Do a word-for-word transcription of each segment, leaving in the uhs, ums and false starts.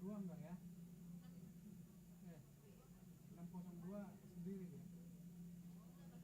Dua enggak ya? Eh, enam kosong dua sendiri dia. Wah.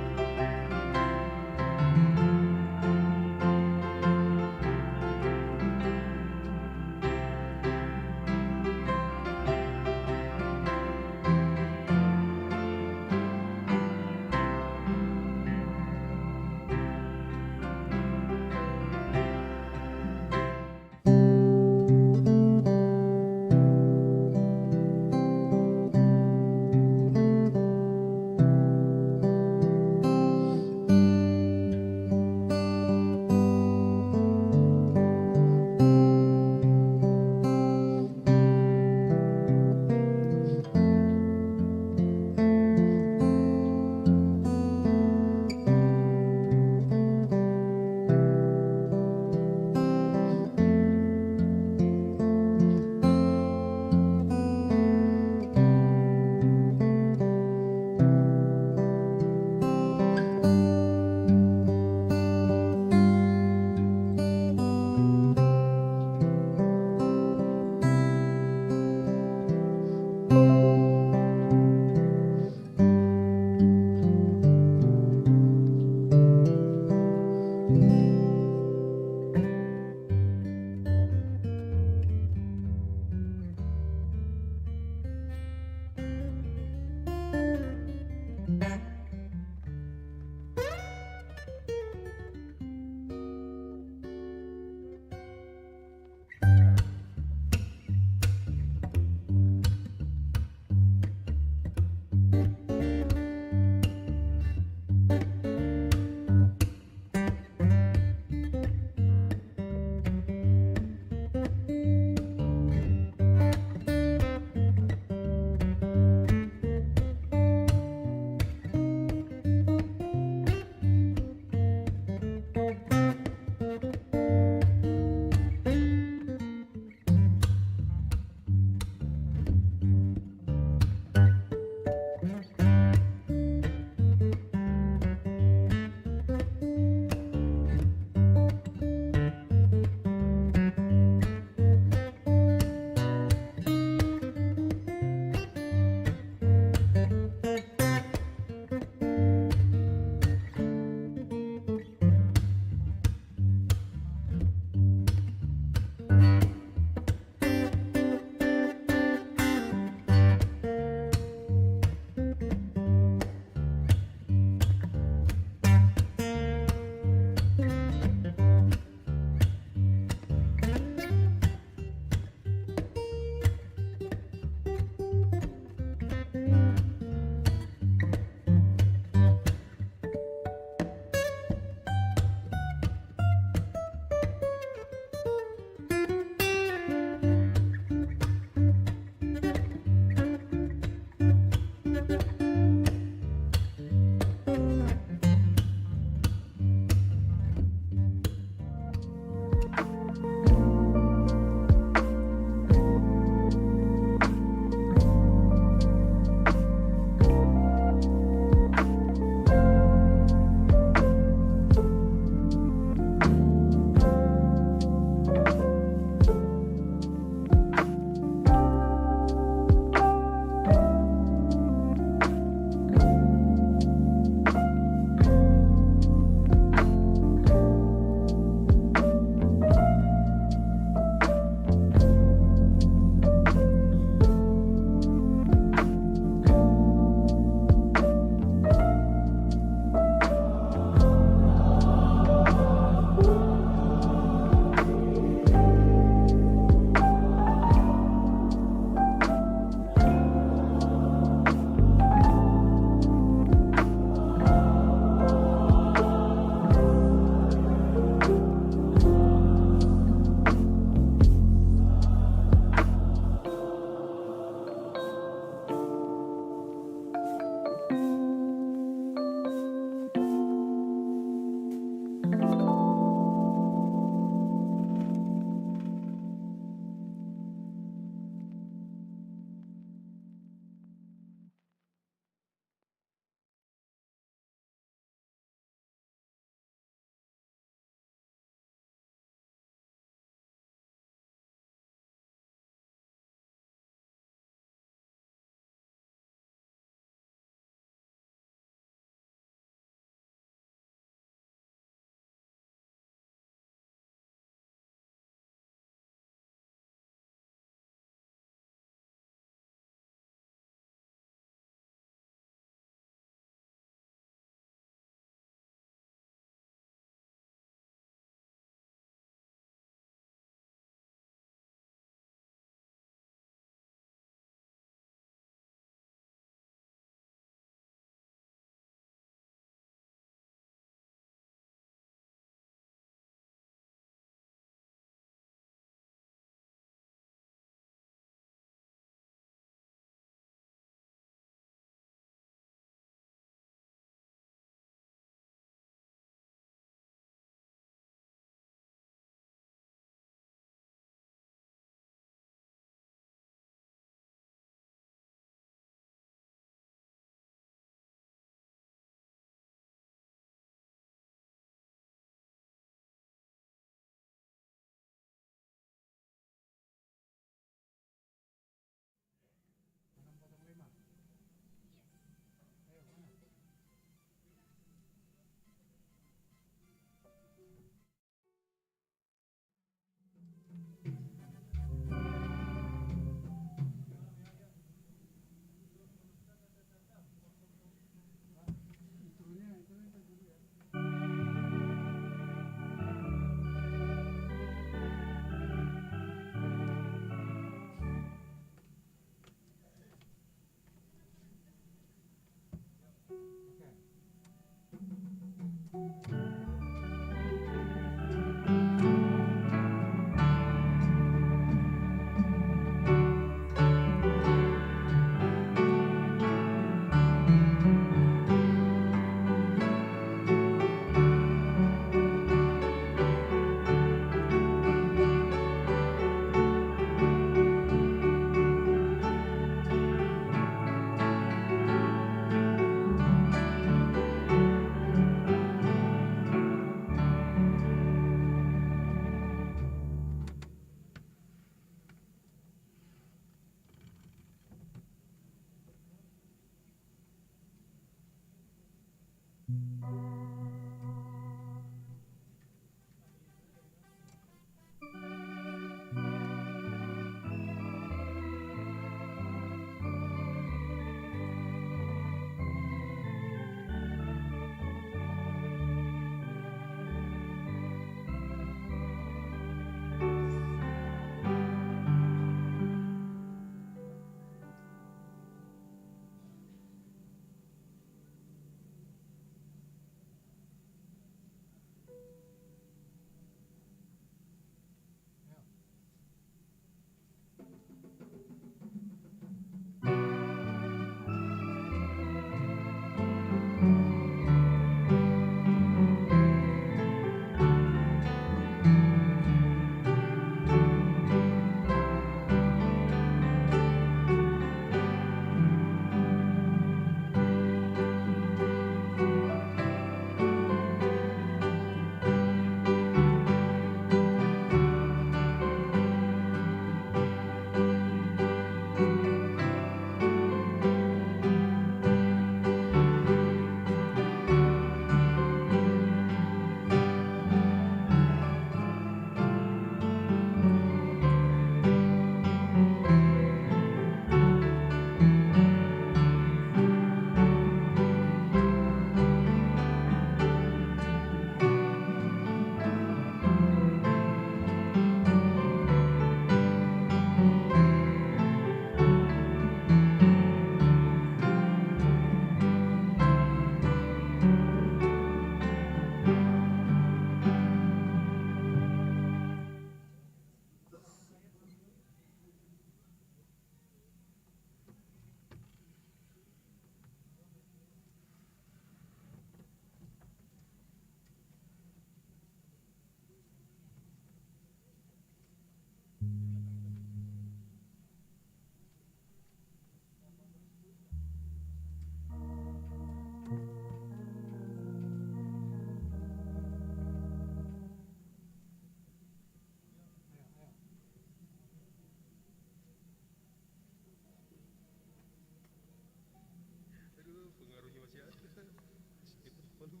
Lagi,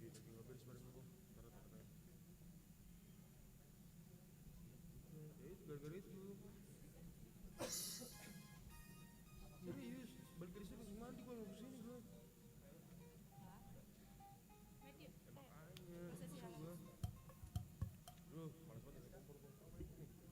lagi nggak beres barang gua. Ntar, ntar, ntar. Ya, itu gara-gara itu. Serius, balik dari situ langsung mandi gua, langsung sini gua. Ya, makanya, kesel gua. Duh, males banget ada kompor gua. Nih, capek.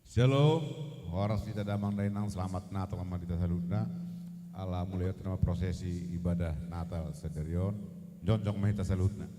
Shalom, horas di hita damang dainang, selamat Natal ma di hita saluhutna. Ala mulai hita ma prosesi ibadah Natal sadari on, jongjong ma hita saluhutna.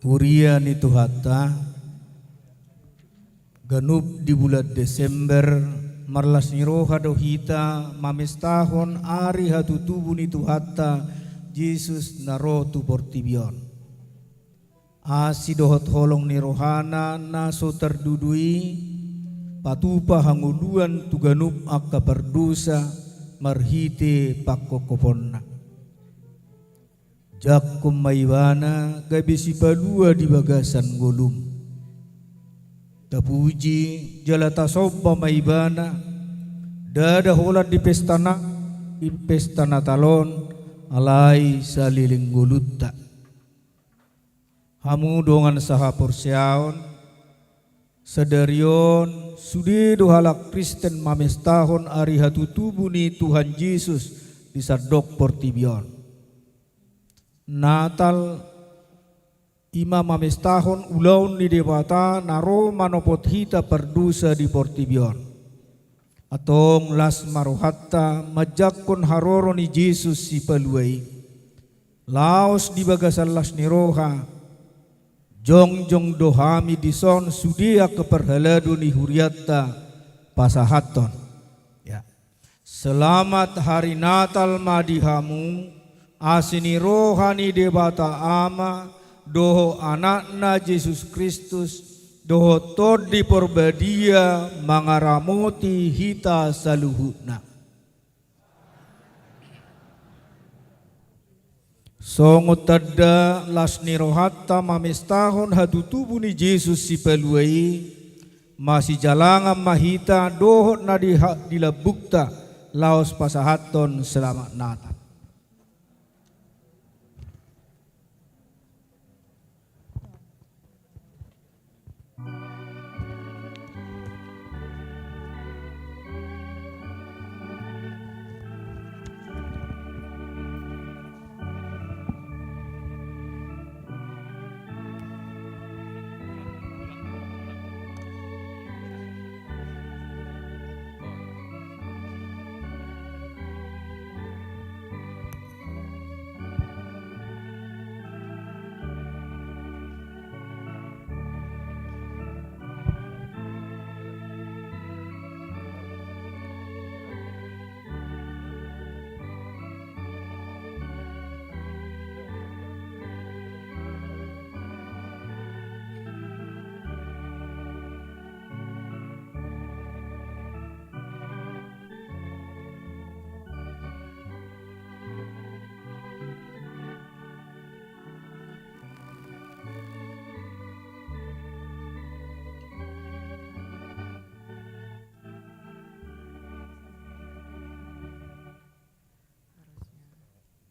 Huria ni Tuhanta, ganup di bulan Desember, marlas ni roha do hita mamestahon ari hatutubu ni Tuhanta Jesus na ro tu portibi on. Asi dohot holong ni rohana na so tardudu i, patupa hangoluan tu ganup angka pardosa marhite pangkophoponna. Jangkon ma ibana gabe sipalua di bagasan ngolum. Tapuji jala tasomba ma ibana, ndada holan di pesta na, di pesta Natal on, alai saleleng ngolunta. Hamu dongan sahaporseaon, sadari on sude do halak Kristen mamestahon ari hatutubu ni Tuhan Jesus di sandok portibi on. Natal i ma mamestahon ulaon ni Debata na ro manopot hita pardosa di portibi on. Antong las ma rohanta manjangkon haroro ni Jesus Sipalua i. Laos di bagasan las ni roha, jongjong do hami dison sude angka parhalado ni hurianta pasahathon. Ya. Selamat Hari Natal ma di hamu, asi ni roha ni Debata Ama, dohot Anakna Jesus Kristus, dohot Tondi Porbadia mangaramoti hita saluhutna. Songon tanda las ni rohanta mamestahon hatutubu ni Jesus Sipalua i, masijalangan ma hita dohot na di ha-, di lambungta laos pasahathon Selamat Natal.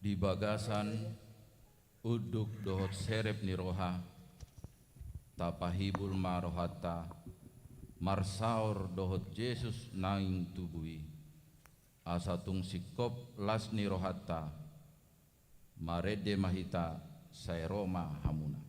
Di bagasan unduk dohot serep ni roha, tapahibul ma rohanta marsaor dohot Jesus naeng tubu i, asa tung singkop las ni rohanta, marende ma hita, sai ro ma hamuna.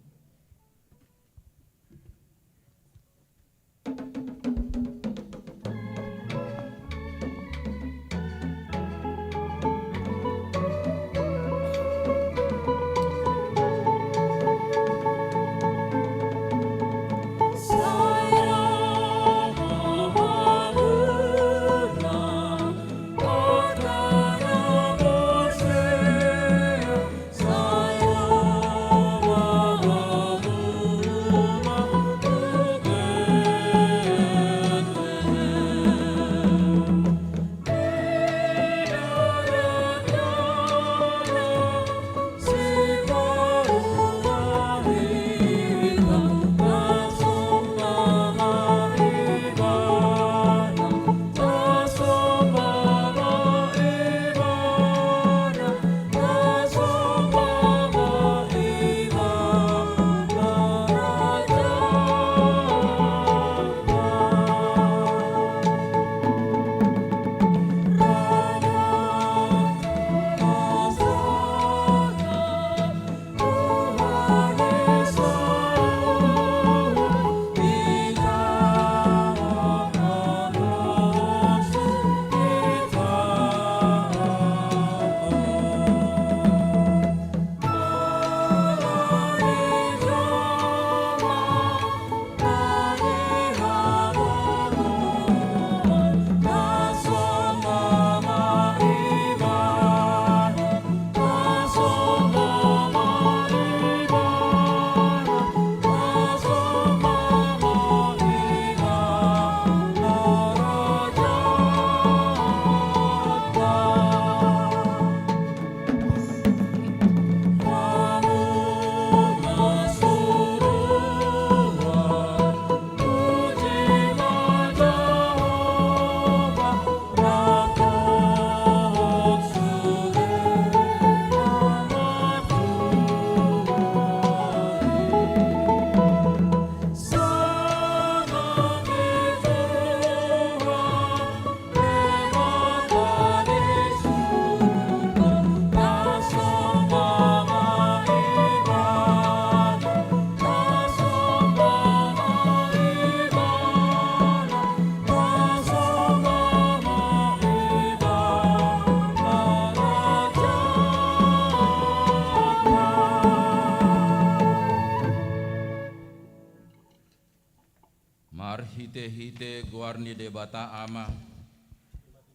Hite-hite goar ni Debata Ama,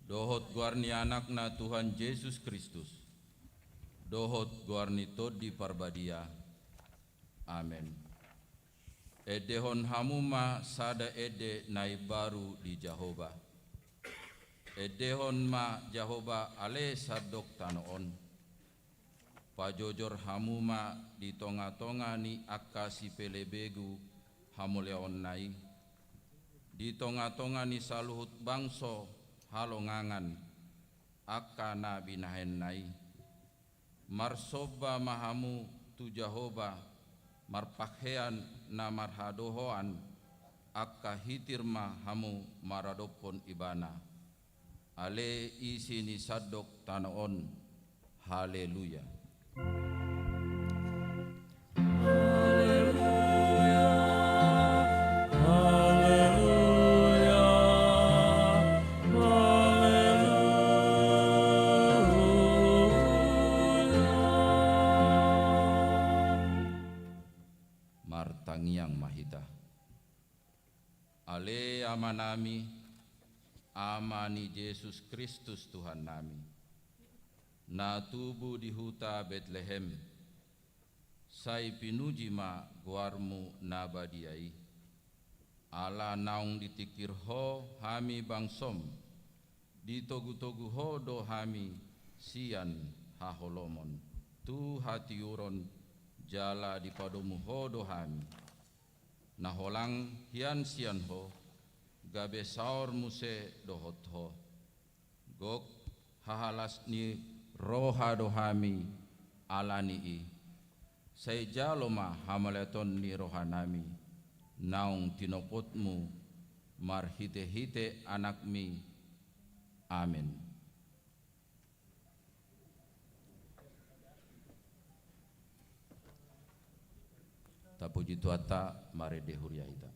dohot goar ni Anakna Tuhan Jesus Kristus, dohot goar ni Tondi Parbadia. Amen. Endehon hamu ma sada ende na imbaru di Jahowa. Endehon ma Jahowa ale sandok tano on. Pajojor hamu ma di tonga-tonga ni angka sipelebegu hamuliaonna i, di tonga-tonga ni saluhut bangso halongangan angka na binahenna i. Marsomba ma hamu tu Jahowa, marpahean na marhadohoan, angka hitir ma hamu maradophon Ibana. Ale isi ni sandok tano on. Haleluya. Haleluya, haleluya, haleluya. Martangiang ma hita. Ale Amanami, Ama ni Jesus Kristus Tuhannami, na tubu di huta Betlehem, sai pinuji ma goarmu na badia i. Ala naung ditingkir Ho hami bangsom, ditogu-togu Ho do hami sian haholomon tu hatiuron, jala dipadomu Ho do hami. Na holang hian sian Ho, gabe saor muse dohot Ho. Gok hahalas ni roha do hami ala ni i. Sai jalo ma hamauliateon ni rohanami naung tinopotmu marhite-hite Anakmi. Amen. Tapuji Tuhanta, marende huria hita.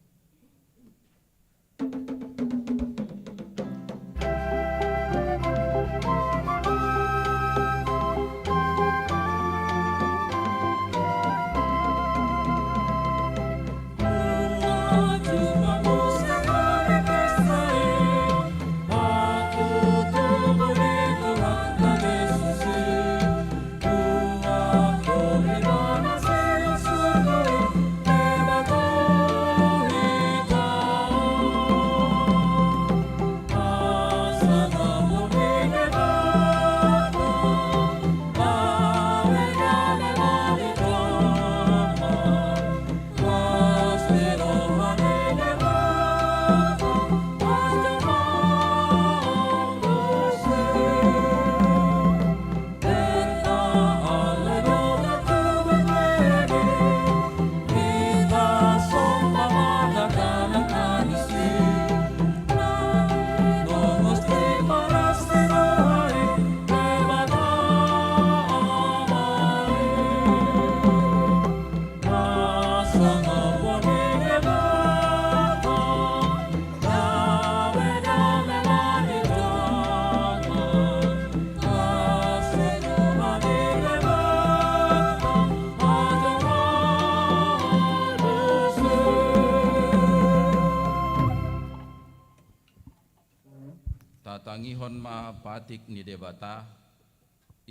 Tatangihon ma patik ni Debata,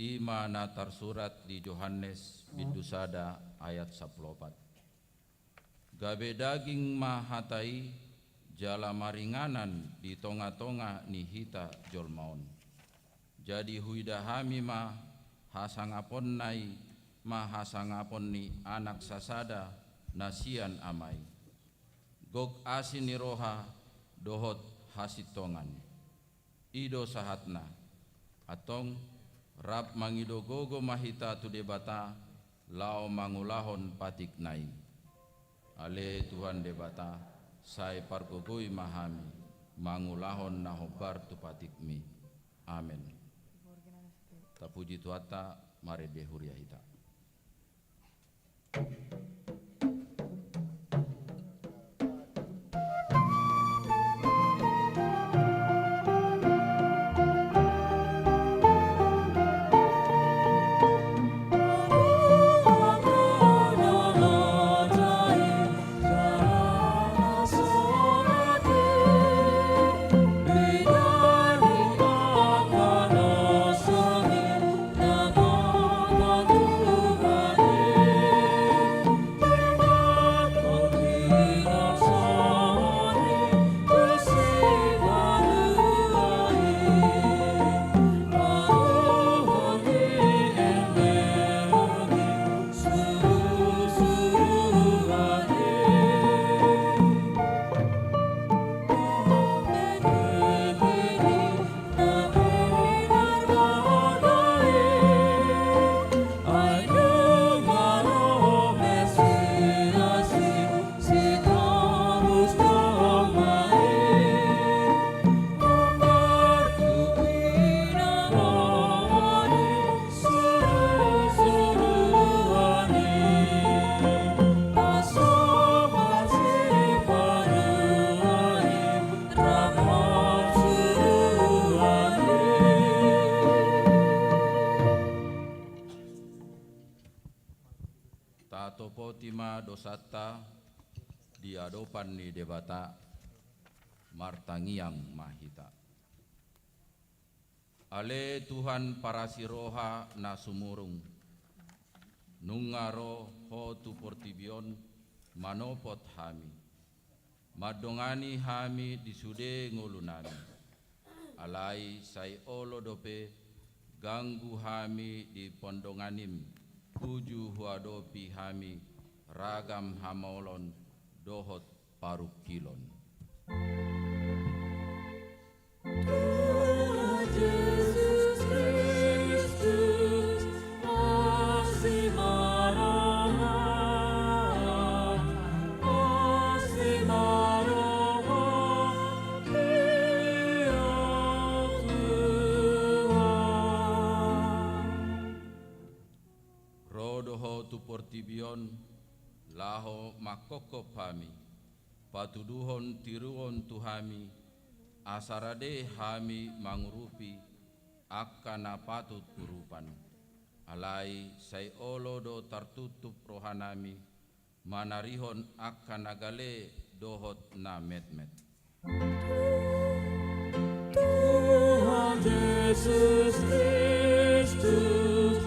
i ma na tarsurat di Johannes bindu sada ayat sampulu opat. Gabe daging ma hata i, jala maringanan di tonga-tonga ni hita jolma on. Jadi huida hami ma hasangaponna i, ma hasangapon ni Anak sasada na sian Ama i. Gok asi ni roha dohot hasintongan. I do sahatna. Antong, rap mangido gogo ma hita tu Debata, laho mangulahon patikna i. Ale Tuhan Debata, sai pargogoi ma hami, mangulahon na hombar tu patikmi. Amen. Tapuji Tuhanta, marende huria hita. Atopoti ma dosanta di adopan ni Debata. Martangiang ma hita. Ale Tuhan parasi roha na sumurung, nunga ro Ho tu portibi on manopot hami. Mandongani hami di sude ngolunami. Alai sai olo dope ganggu hami di pondonganim, uju huadopi hami ragam hamaolon dohot parungkilon. Tuhan Jesus Kristus, asi ma roha, asi ma roha, ia Tuhan. Ro do Ho tu portibi on, laho manghophop hami, patuduhon tiruon tu hami, asa rade hami mangurupi angka na patut urupan. Alai sai olo do tartutup rohanami manarihon angka na gale dohot na metmet. Tuhan Jesus Kristus,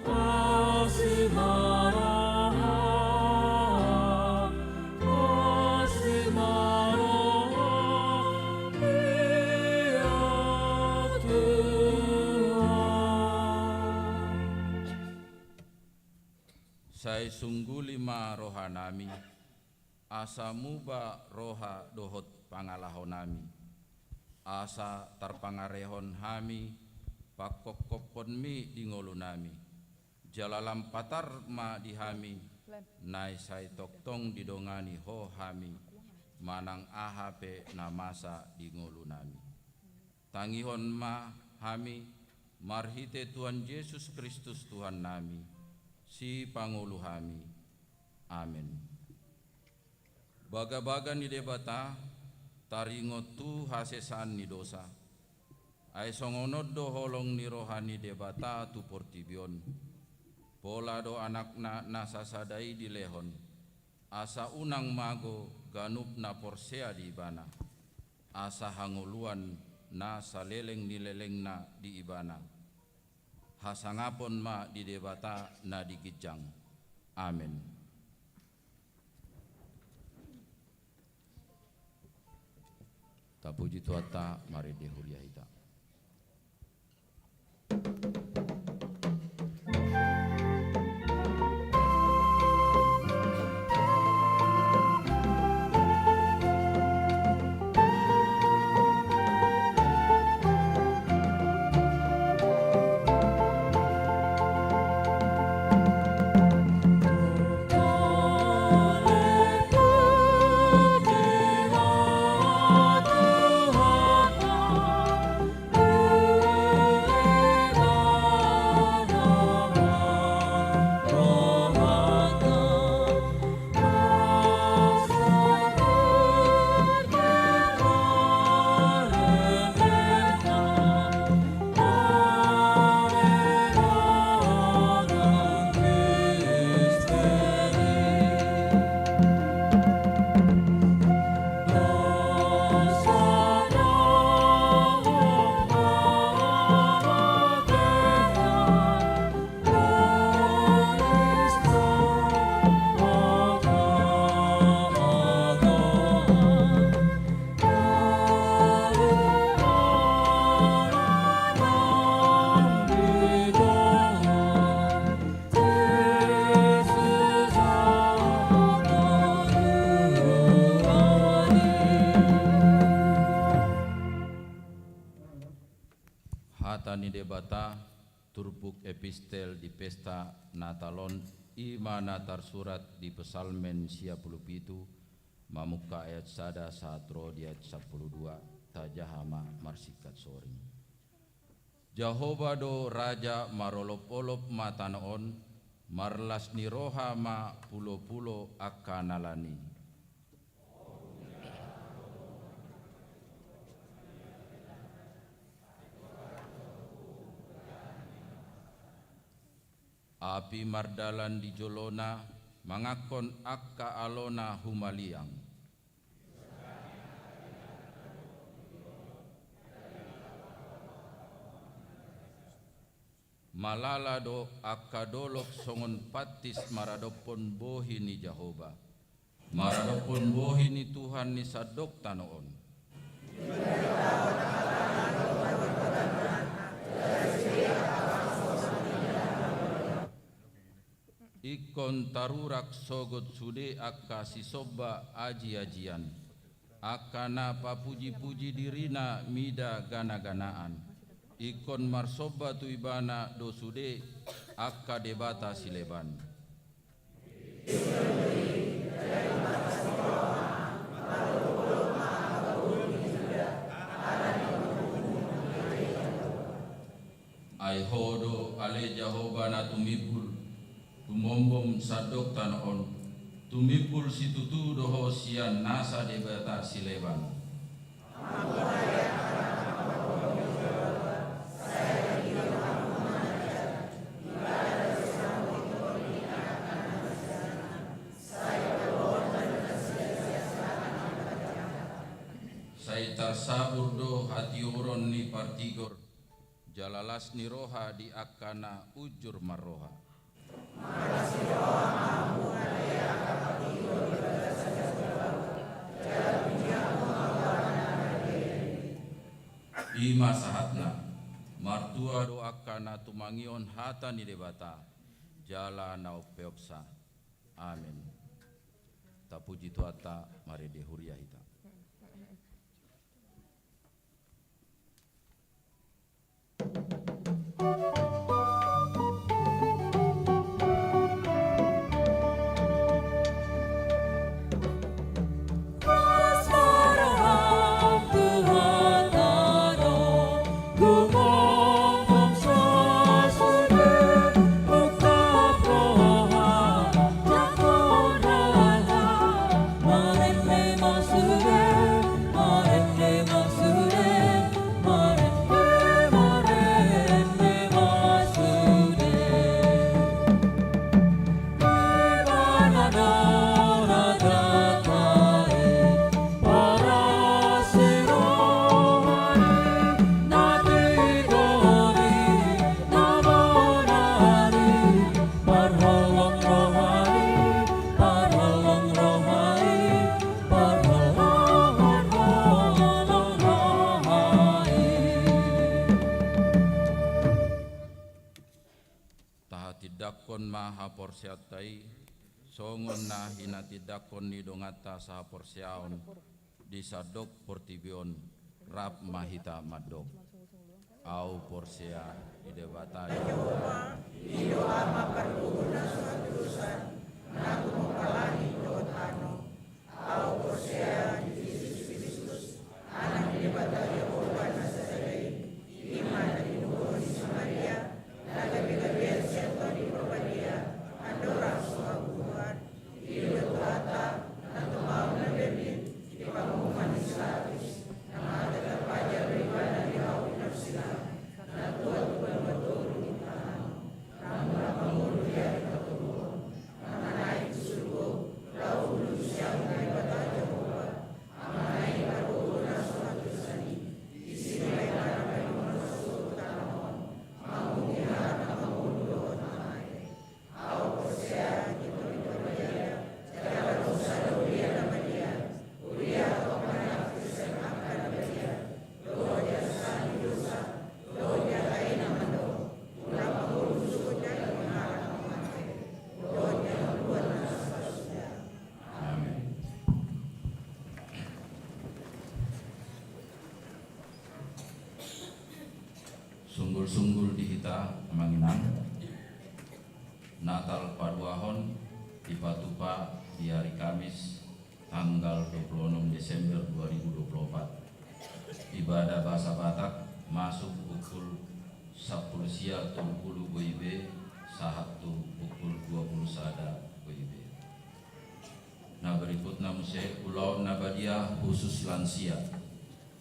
asi ma roha, asi ma roha, ia Tuhan. Sai sungguli ma rohanami, asa muba roha dohot pangalahonami, asa tarpangarehon hami panghophopmi di ngolunami, jala lam patar ma di hami, naeng sai tongtong didongani Ho hami, manang aha pe na masa di ngolunami. Tangihon ma hami marhite Tuhan Jesus Kristus Tuhannami, Sipangolu hami. Amen. Bagabaga ni Debata taringot tu hasesaan ni dosa. Ai songon on do holong ni roha ni Debata tu portibi on. Pola do Anakna na sasada i dilehon, asa unang mago ganup na porsea di Ibana, asa hangoluan na saleleng ni lelengna di Ibana. Hasangapon ma di Debata na di ginjang. Amen. Tapuji Tuhanta, marende huria hita. Hata ni Debata, turpuk epistel di pesta Natal on, i ma na tarsurat di Psalmen sia pulu pitu, mamungka ayat sada sahat ro di ayat sampulu dua, tajaha ma marsingkat soring. Jahowa do Raja marolopolop ma tano on, marlas ni roha ma pulopulo angka na lan i. Api mardalan di jolona, Manganhon angka alona humaliang. Malala do angka dolok songon pantis maradophon bohi ni Jahowa, maradophon bohi ni Tuhan ni sandok tano on. Ingkon tarurak sogot sude angka sisomba aji-ajian, angka na papuji-puji dirina mida gana-ganaan. Ingkon marsomba tu Ibana do sude angka debata sileban. Ai Ho do ale Jahowa na tumimbul, tumombom sandok tano on, tumimbul situtu do Ho sian nasa debata sileban. Sai tarsabur do hatiuron ni partigor, jala las ni roha di angka na unjur marroha. I ma sahatna, martua do angka na tumangihon hata ni Debata, jala na umpeopsa. Amen. Tapuji Tuhanta, marende huria hita. Tahatindangkon ma haporseaonta i, songon na hinatindangkon ni donganta sahaporseaon di sandok portibi on, rap ma hita mandok. Ahu porsea di Debata Jahowa, i do Ama parboru na so hatudosan, na tumompa langit dohot tano. Ahu porsea di Jesus Kristus, Anak ni Debata Jahowa na sasada i, i ma na tinubuhon ni si Maria, na gabe-gabean sian Tondi Porbadia, andorang so habubuhan, i do Tuhanta, na tumaon na berlin, di panguhuman ni si Latus, na marga tarpajal do Ibana di hau di Norsilang, na tua tu banua toru di tangan on, na mulak mangolu di ari patoluhon, na manaek tu surgo, laho udusi ahu ni Debata Jahowa, Ama na i parboru na so hatudosan i, disi ma Ibana paimahon na so tu tano on, mangungkilhon na mangolu dohot na mate. Ahu porsea di Tondi Porbadia, jala ro sada huria na badia, huria na mangaku sian angka na badia, dohot di hasesaan ni dosa, dohot di angka i na mandok, mulak mangolu sogot daging halak na mate, dohot di hangoluan na so tasuda. Amen. Sunggul-sunggul di hita, amang inang. Natal paduahon dipatupa di ari Kamis, tanggal dua puluh enam Desember dua ribu dua puluh empat. Ibadah bahasa Batak masuk pukul sampulu sia tolu pulu W I B sahat tu pukul dua pulu sada W I B. Na berikutna muse ulaon na badia khusus lansia.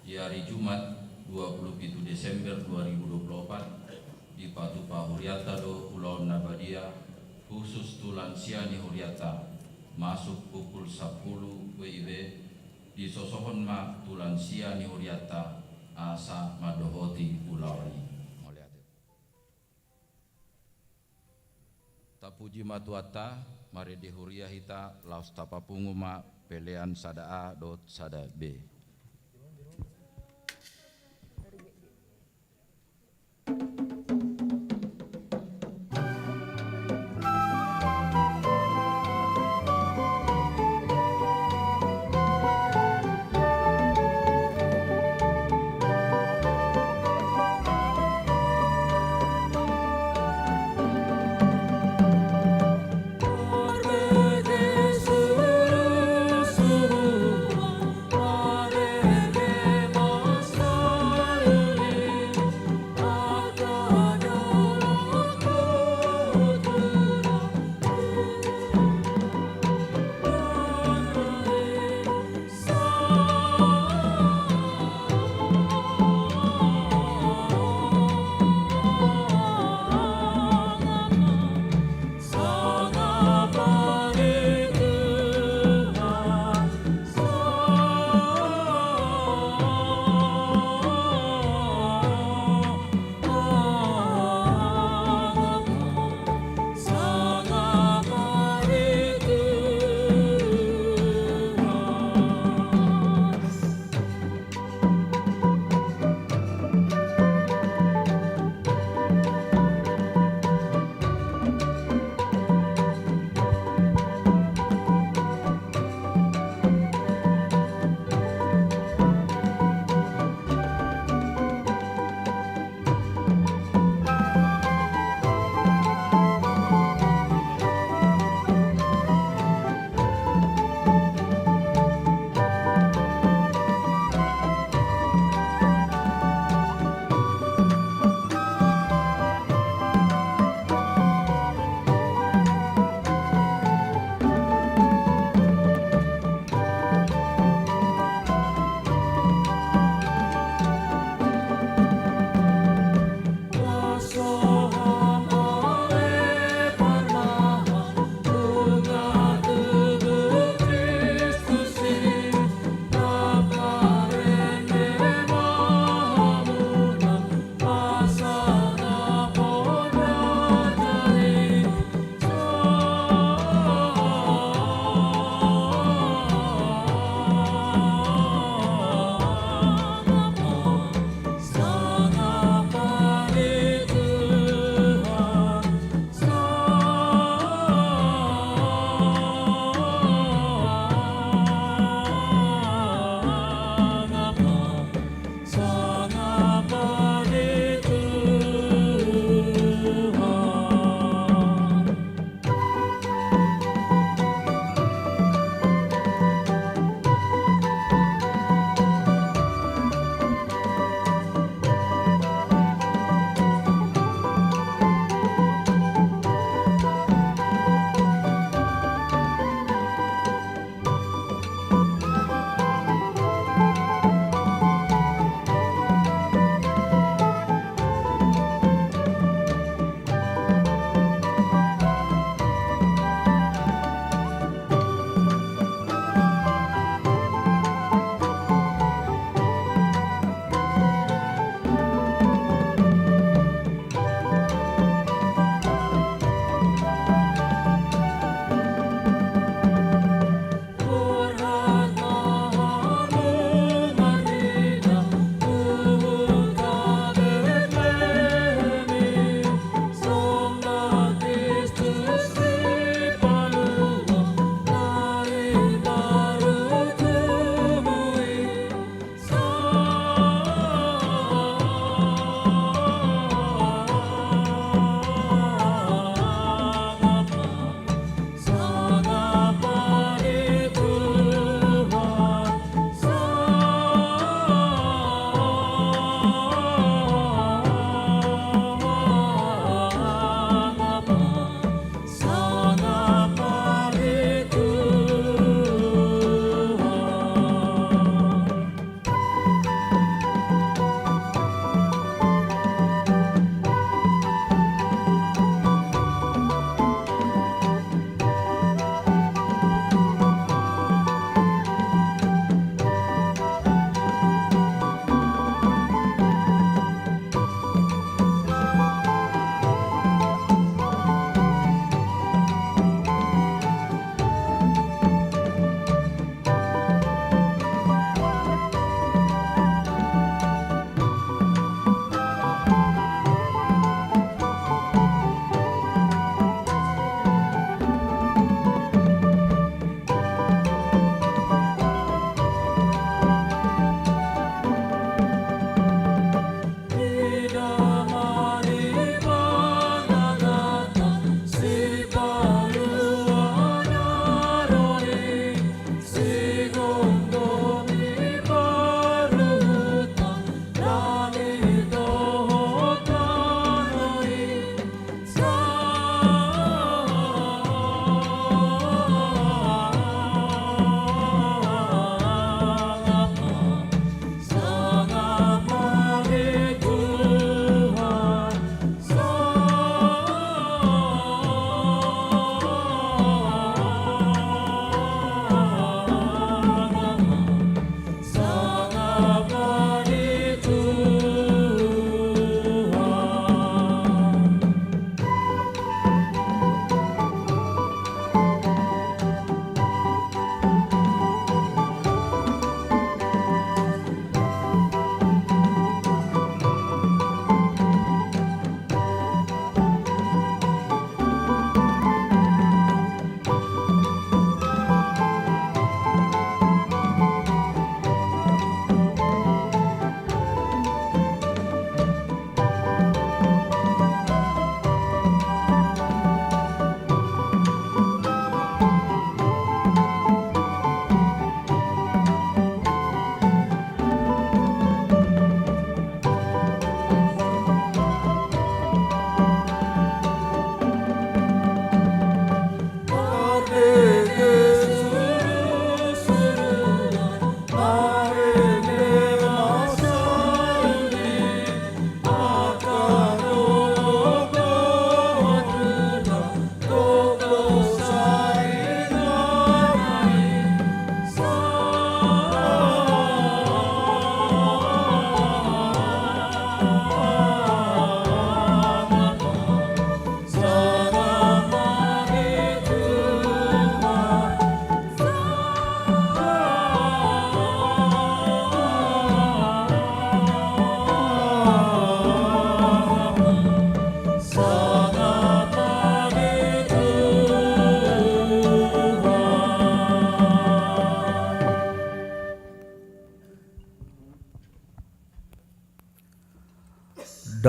Di ari Jumat, dua pulu pitu Desember dua ribu dua pulu opat, dipatupa hurianta do ulaon na badia Khusus tu lansia ni huriata, masuk pukul sampulu W I B, disosohon ma tu lansia ni huriata asa mandohoti ulaon i. Mauliate. Tapuji ma Tuhanta, marende huria hita, laos tapapungu ma pelean sada A dohot sada B.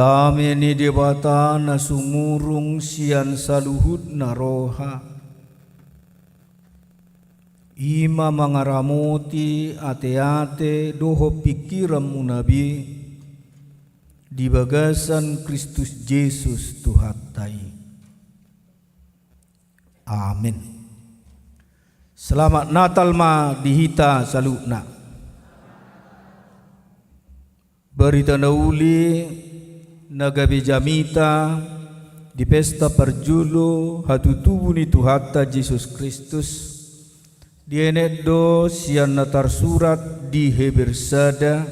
Dame ni Debata na sumurung sian saluhutna roha, i ma mangaramoti ateate dohot pingkiranmuna be di bagasan Kristus Jesus Tuhanta i. Amen. Selamat Natal ma di hita saluhutna. Barita na uli na gabe jamita di pesta parjolo hatutubu ni Tuhanta Jesus Kristus, dienet do sian na tarsurat di Heber sada,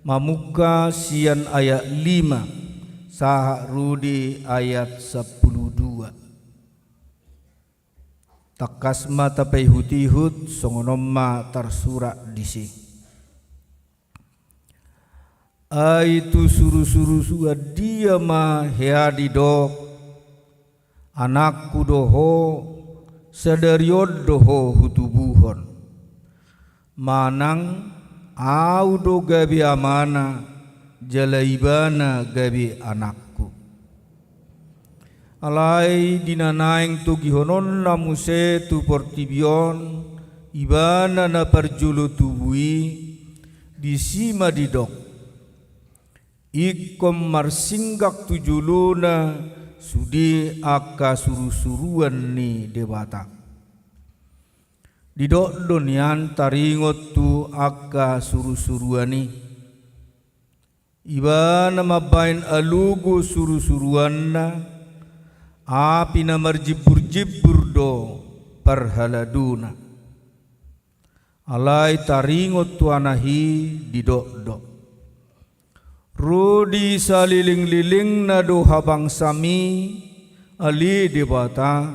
mamungka sian ayat lima sahat ro di ayat sampulu dua. Tangkas ma tapaihut-ihut, songon on ma tarsurat disi. Ai tu suru-suru suan dia ma hea didok, "Anakku do ho, sadari on do ho hutubuhon." Manang, "Ahu do gabe amana, jala ibana gabe anakku." Alai di na naeng togihononna muse tu portibi on, ibana na parjolo tubu i, disi ma didok, ingkon marsinggak tu jolona sude angka suru-suruan ni Debata. Didok do nian taringot tu angka suru-suruan i. Ibana mambahen alogo suru-suruanna, api na marjimbur-jimbur do parhaladona. Alai taringot tu Anak i didok do, "Ro di saleleng-lelengna do habangsami, ale Debata,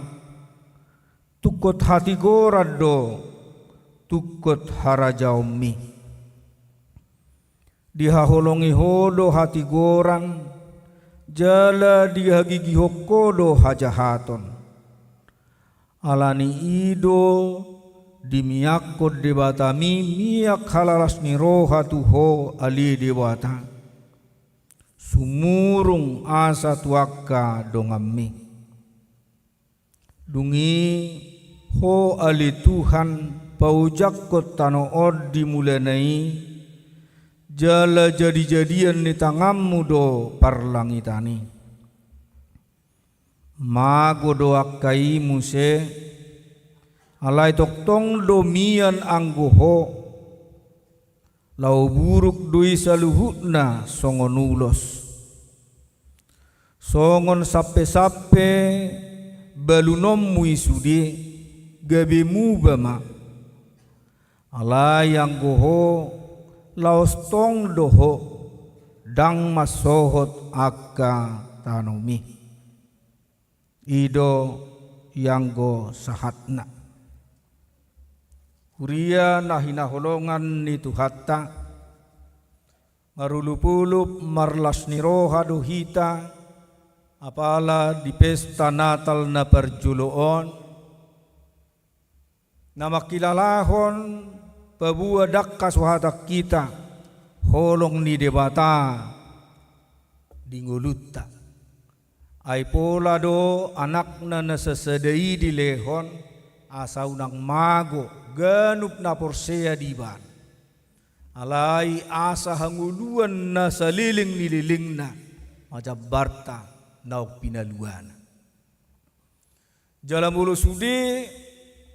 tungkot hatigoran do, tungkot harajaonmi. Dihaholongi ho do hatigoran, jala dihagigihon ho do hajahaton. Ala ni i do dimiakkon Debatami miak halalas ni roha tu ho, ale Debata. Sumurung asa tu angka donganmi." Dung i, ho ale Tuhan, paojakkon tano on di mulana i, jala jadi-jadian ni tanganmu do parlangitan i. Mago do angka i muse, alai tongtong do mian anggo ho, laho buruk do i saluhutna songon ulos. Songon sampe-sampe balunonmu i sude, gabe muba ma. Alai anggo ho, laos tong do ho, ndang mansohot angka tanomi. I do i anggo sahatna. Huria na hinaholongan ni Tuhanta, marulup-ulup marlas ni roha do hita, apala di pesta Natal na parjolo on, na mangkilalahon paboa ndang hasuhatan hita holong ni Debata di ngolunta. Ai pola do Anakna na sasada i dilehon, asa unang mago ganup na porsea di Ibana. Alai asa hangoluan na saleleng ni lelengna, majambarta naung pinaluana. Jala molo sude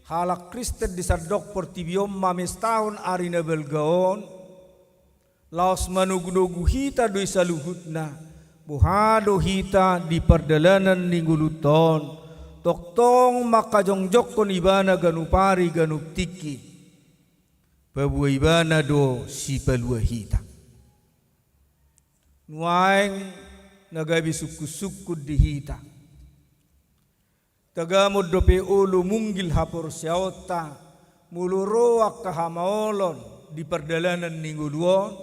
halak Kristen di sandok portibi on mamestahon ari na balga on, laos manogu-nogu hita do i saluhutna, boha do hita di pardalanan ni ngolunta on, tongtong mangkajongjongkon Ibana ganup ari ganup tingki. Paboa Ibana do sipalua hita. Nuaeng na gabe sungkun-sungkun di hita. Tagamon dope olo munggil haporseaonta, molo ro angka hamaolon di pardalanan ni ngolu on.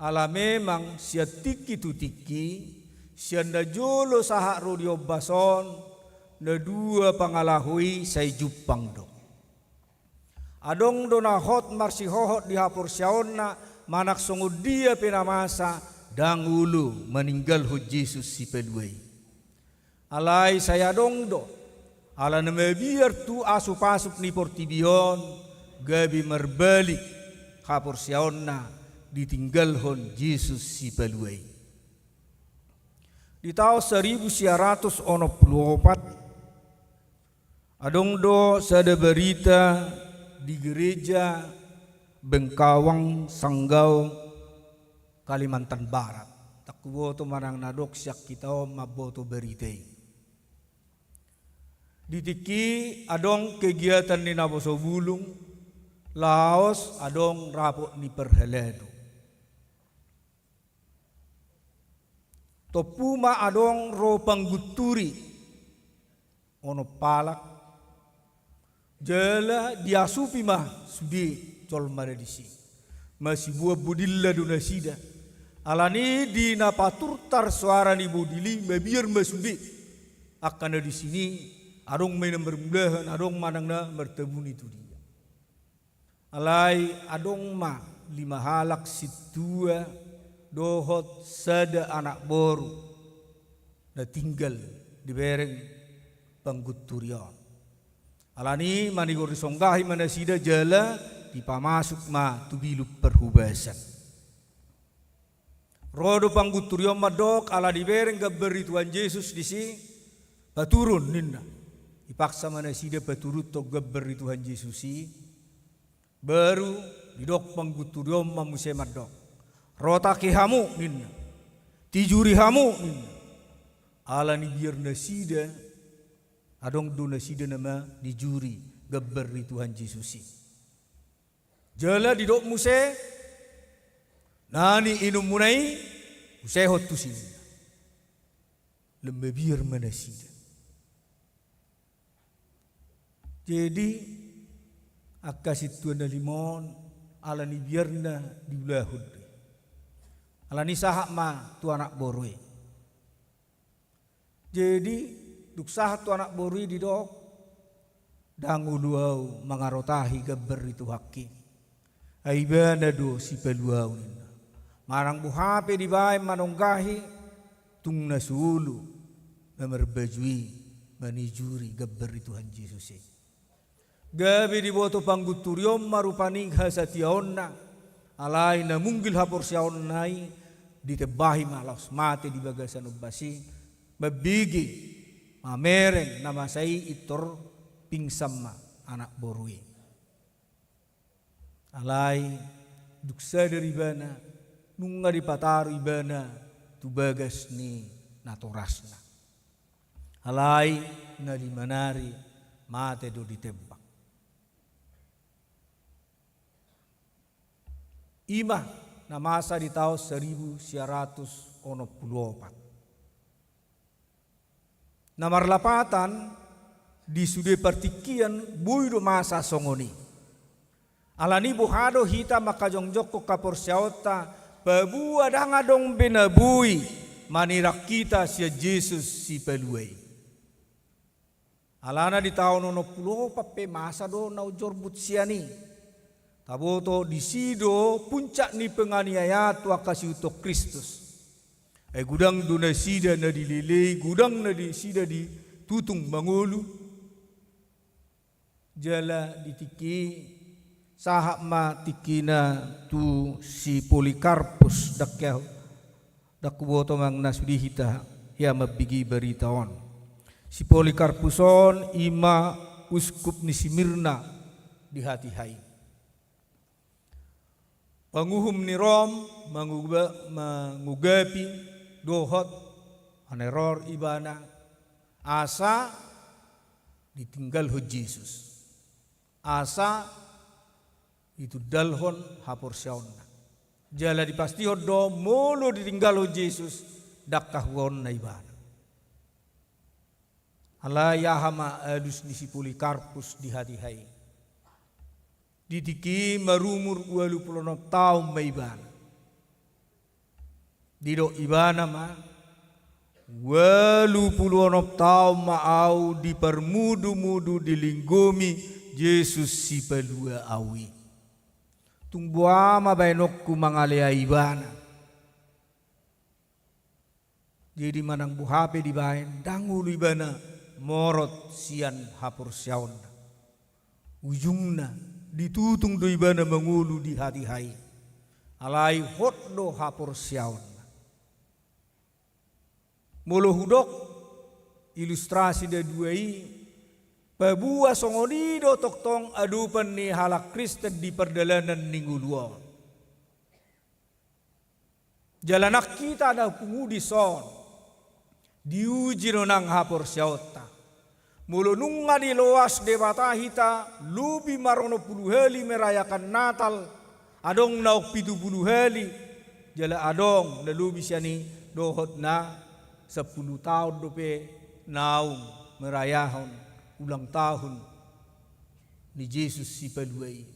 Ala memang sian tingki tu tingki, sian na jolo sahat ro di ombas on, na dua pangalaho i sai jumpang do. Adong do na hot marsihohot di haporseaonna, manang songon dia pe na masa, Ndang olo maninggalhon Jesus Sipalua i. Alai sai adong do, ala na mabiar tu asupasup ni portibi on, gabe marbalik haporseaonna ditinggalhon Jesus Sipalua i. Di taon saribu sia ratus onom pulu opat, adong do sada barita di gereja Bengkawang, Sanggau, Kalimantan Barat. Ndang huboto manang na adong sian hita on mamboto barita i. Di tingki i adong kegiatan ni naposo bulung, laos adong rapot ni parhalado. Tompu ma adong ro panggunturi onom halak, jala diasupi ma sude jolma na disi. Masiboan bodilna do nasida. Alani di na paturtar soara ni bodil i, mabiar ma sude. Angka na disi i, adong ma i na marmulahan, adong manang na martabuni tu dia. Alai adong ma lima halak sintua dohot sada anak boru na tinggal dibereng panggunturi on. Alani manigor disonggahi ma nasida jala dipamasuk ma tu biluk parhubasan. Ro do panggunturi on mandok, ala dibereng gambar ni Tuhan Jesus disi, paturun ninna. Dipaksa ma nasida paturuthon gambar ni Tuhan Jesus i. Baru didok panggunturi on ma muse mandok, rotaki hamu ninna. Tijuri hamu ninna. Alani biar nasida, adong do nasida nama dijuri gambar ni Tuhan Jesus i. Jala didok muse, na niinumuna i, usehon tusi ninna. Lam mabiar ma nasida. Jadi, angka sintua na lima on, alani biarna diulahon do i. Alani sahat ma tu anak boru i. Jadi, dung sahat tu anak boru i didok, ndang olo au mangarotahi gambar ni Tuhanki. Ai ibana do sipalua au ninna. Manang boha pe dibaen manonggahi, tung na so olo na marbaju i manijuri gambar ni Tuhan Jesus i. Gabe diboto panggunturi on ma rupani hasatiaonna, alai na munggil haporseaonna i ditembahi ma laos mate di bagasan ombas i, mambege, mamereng na masa i intor pingsan ma anak boru i. Alai dung sadar ibana, nunga dipataru ibana tu bagas ni natorasna. Alai na lima nari mate do ditembak. I ma na masa di taon saribu sia ratus onom pulu opat. Na marlapatan di sude partingkian boi do masa songon i. Alani boha do hita manghajongjonghon haporseaonta, paboa ndang adong be na boi manirang hita sian Jesus sipalua i. Alana di taon onom pulu opat pe masa do na umjorbut sian i. Taboto disi do puncak ni penganiayaan tu angka siutuhon Kristus. Ai godang do nasida na dilelei, godang nasida ditutung mangolu. Jala di tingki i sahat ma tingkina tu si Polikarpus, ndang ndang huboto manang na sude hita hea mambege barita on. Si Polikarpus on i ma uskup ni Simirna di hatiha i. Panguhum ni Rom manguba-, mangugapi dohot maneror ibana asa ditinggalhon Jesus. Asa ditundalhon haporseaonna. Jala dipastihon do molo ditinggalhon Jesus, ndang hahuaonna ibana. Alai aha ma alus ni si Polikarpus di hatiha i? Di tingki i marumur ualu pulu onom taon ma ibana. Didok ibana ma, ualu pulu onom taon ma au diparmudumudu dilinggomi Jesus sipalua au i. Tung boha ma baenonku mangaleai ibana? Jadi manang boha pe dibaen, ndang olo ibana morot sian haporseaonna. Ujungna, ditutung do ibana mangolu di hatiha i. Alai hot do haporseaonna. Molo hudok ilustrasi na dua i, paboa songon i do tongtong adopan ni halak Kristen di pardalanan ni ngolu on. Jala nang hita na pungu dison, diuji do nang haporseaonta. Molo nunga diloas Debata hita lobi mar onom pulu hali merayakan Natal, adong naung pitu pulu hali, jala adong na lobi sian i dohot na sampulu taon dope naung merayahon ulang tahun ni Jesus Sipalua i.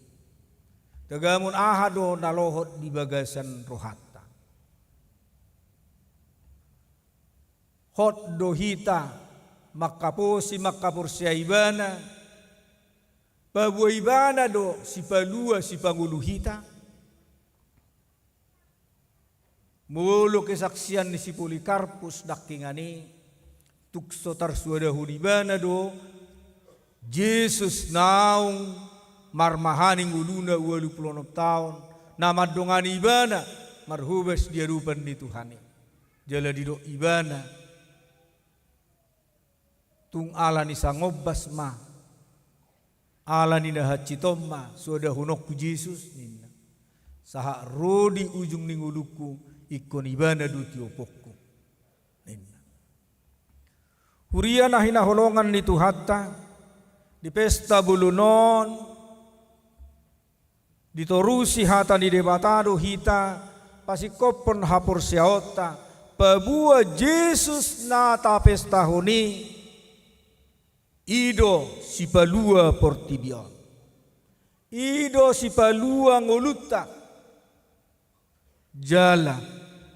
Tagamon aha do na lohot di bagasan rohanta? Hot do hita mangkaposi, mangkaporseai ibana, paboa ibana do sipalua, sipangolu hita? Molo kesaksian ni si Polikarpus nangkiningan i, tung so tarsuadahon ibana do Jesus naung marmahani ngoluna ualu pulu onom taon, na mandongani ibana marhobas di adopan ni Tuhan i. Jala didok ibana, tung ala ni sangombas ma, ala ni na hansit on ma suadahononku Jesus, ninna. Sahat ro di ujung ni ngolungku, ingkon ibana do tioponku, ninna. Huria na hinaholongan ni Tuhanta, di pesta bolon on, ditorusi hata ni Debata do hita, pasingkophon haporseaonta, paboa Jesus na tapestahon i, i do sipalua portibi on. I do sipalua ngolunta. Jala,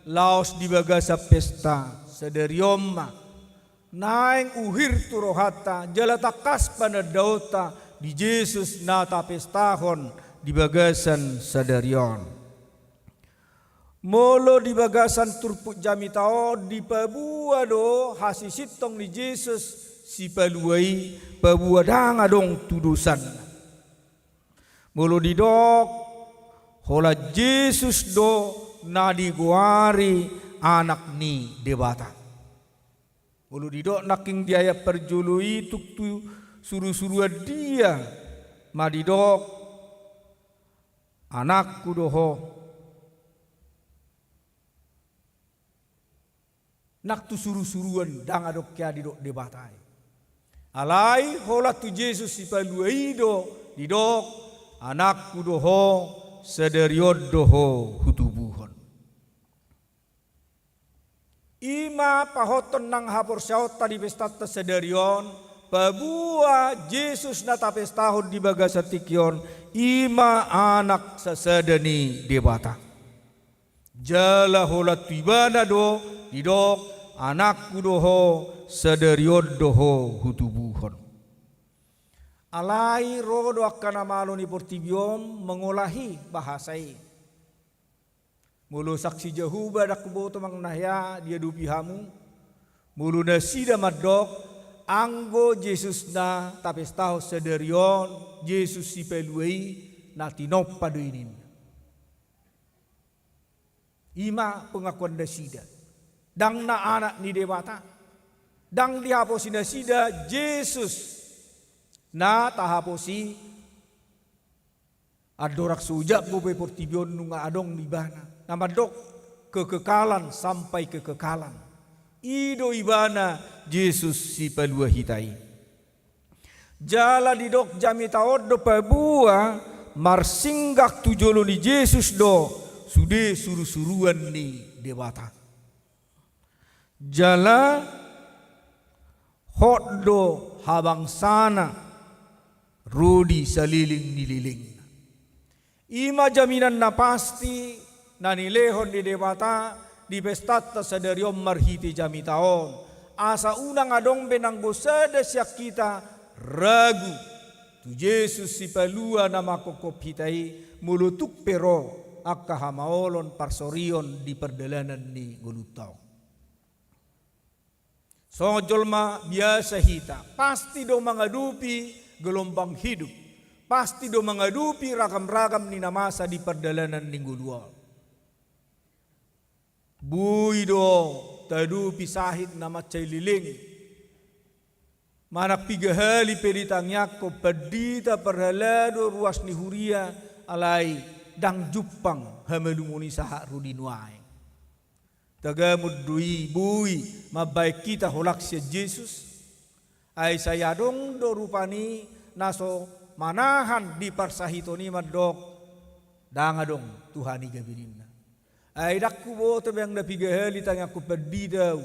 laos di bagasan pesta sadari on ma naeng uhir tu rohanta, jala tangkas panandaonta di Jesus na tapestahon di bagasan sadari on. Molo di bagasan turpuk jamita on, dipaboa do hasisintong ni Jesus Sipalua i, paboa ndang adong tudosanna. Molo didok, holan Jesus do na digoari Anak ni Debata. Molo didok nangkin di ayat parjolo i, tung tu surusuruan dia ma didok, Anakku do ho. Nang tu surusuruan ndang adong hea didok Debata i. Alai holan tu Jesus Sipalua i do didok, Anakku do ho, sadari on do ho hutubuhon. I ma pahothon nang haporseaonta di pestanta sadari on, paboa Jesus na tapestahon di bagasan tingki on, i ma Anak sasada ni Debata. Jala holan tu ibana do didok, Anakku do ho, sadari on do ho hutubuhon. Alai ro do angka na malo ni portibi on mangolahi bahasa i. Molo Saksi Jahowa, ndang huboto manang na hea diadopi hamu, molo nasida mandok, anggo Jesus na tapestahon sadari on, Jesus Sipalua i, na tinompa do i ninna. I ma pengakuan nasida. Ndang na Anak ni Debata. Ndang dihaposi nasida Jesus na tahaposi andorang so jatbo pe portibi on nunga adong ibana. Na mandok kekekalan sampai kekekalan. I do ibana Jesus Sipalua hita i. Jala didok jamita on do paboa marsinggah tu jolo ni Jesus do sude surusuruan ni Debata. Jala hot do habangsana ro di saleleng ni lelengna. I ma jaminan na pasti na nilehon ni Debata di pestanta sadari on marhite jamita on. Asa unang adong be nanggo sada sian hita ragu tu Jesus Sipalua na mangkophop hita i, molo tung pe ro angka hamaolon parsorion di pardalanan ni ngolunta on. Songon jolma biasa hita, pasti do mangadopi gelombang hidup, pasti do mangadopi ragam-ragam ni na masa di pardalanan ni ngolu on. Boi do taadopi sahit na mansai leleng. Manang piga hali pe ditangiangkon pandita, parhalado, ruas ni huria, alai ndang jumpang hamalumon i sahat ro di nuaeng. Tagamon do i boi mambahen hita holan sian Jesus. Ai sai adong do rupani na so manahan di parsahiton i mandok, ndang adong Tuhan i gabe ninna. Ai ndang huboto be anggo na piga hali tangiangkon pandita ahu,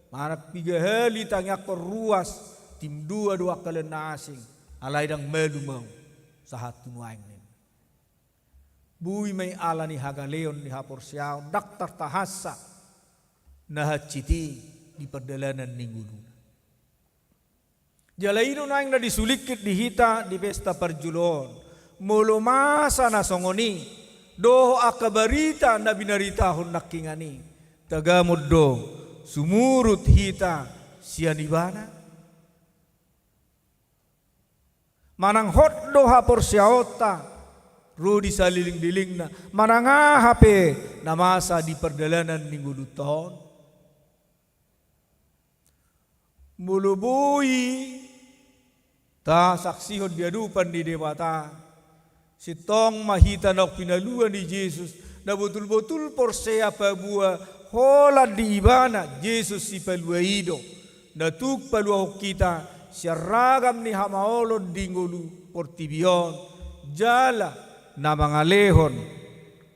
manang piga hali tangiangkon ruas, tim dua do angka na asing, alai ndang malum ahu sahat tu nuaeng ninna. Boi ma i ala ni hagaleon ni haporseaon, ndang tartahansa na hansit i di pardalanan ni ngoluna. Jala i do nuaeng na disulingkit di hita di pesta parjolo on. Molo masa na songon i, dohot angka barita na binaritahon nangkiningan i, tagamon do sumurut hita sian ibana? Manang hot do haporseaonta ro di salelenglelengna, manang aha pe na masa di pardalanan ni ngolunta on? Molo boi tasaksihon di adopan ni Debata, sintong ma hita naung pinalua ni Jesus, na botul-botul porsea paboa holan di ibana Jesus Sipalua i do na tuk paluahon hita sian ragam ni hamaolon di ngolu portibi on, jala na mangalehon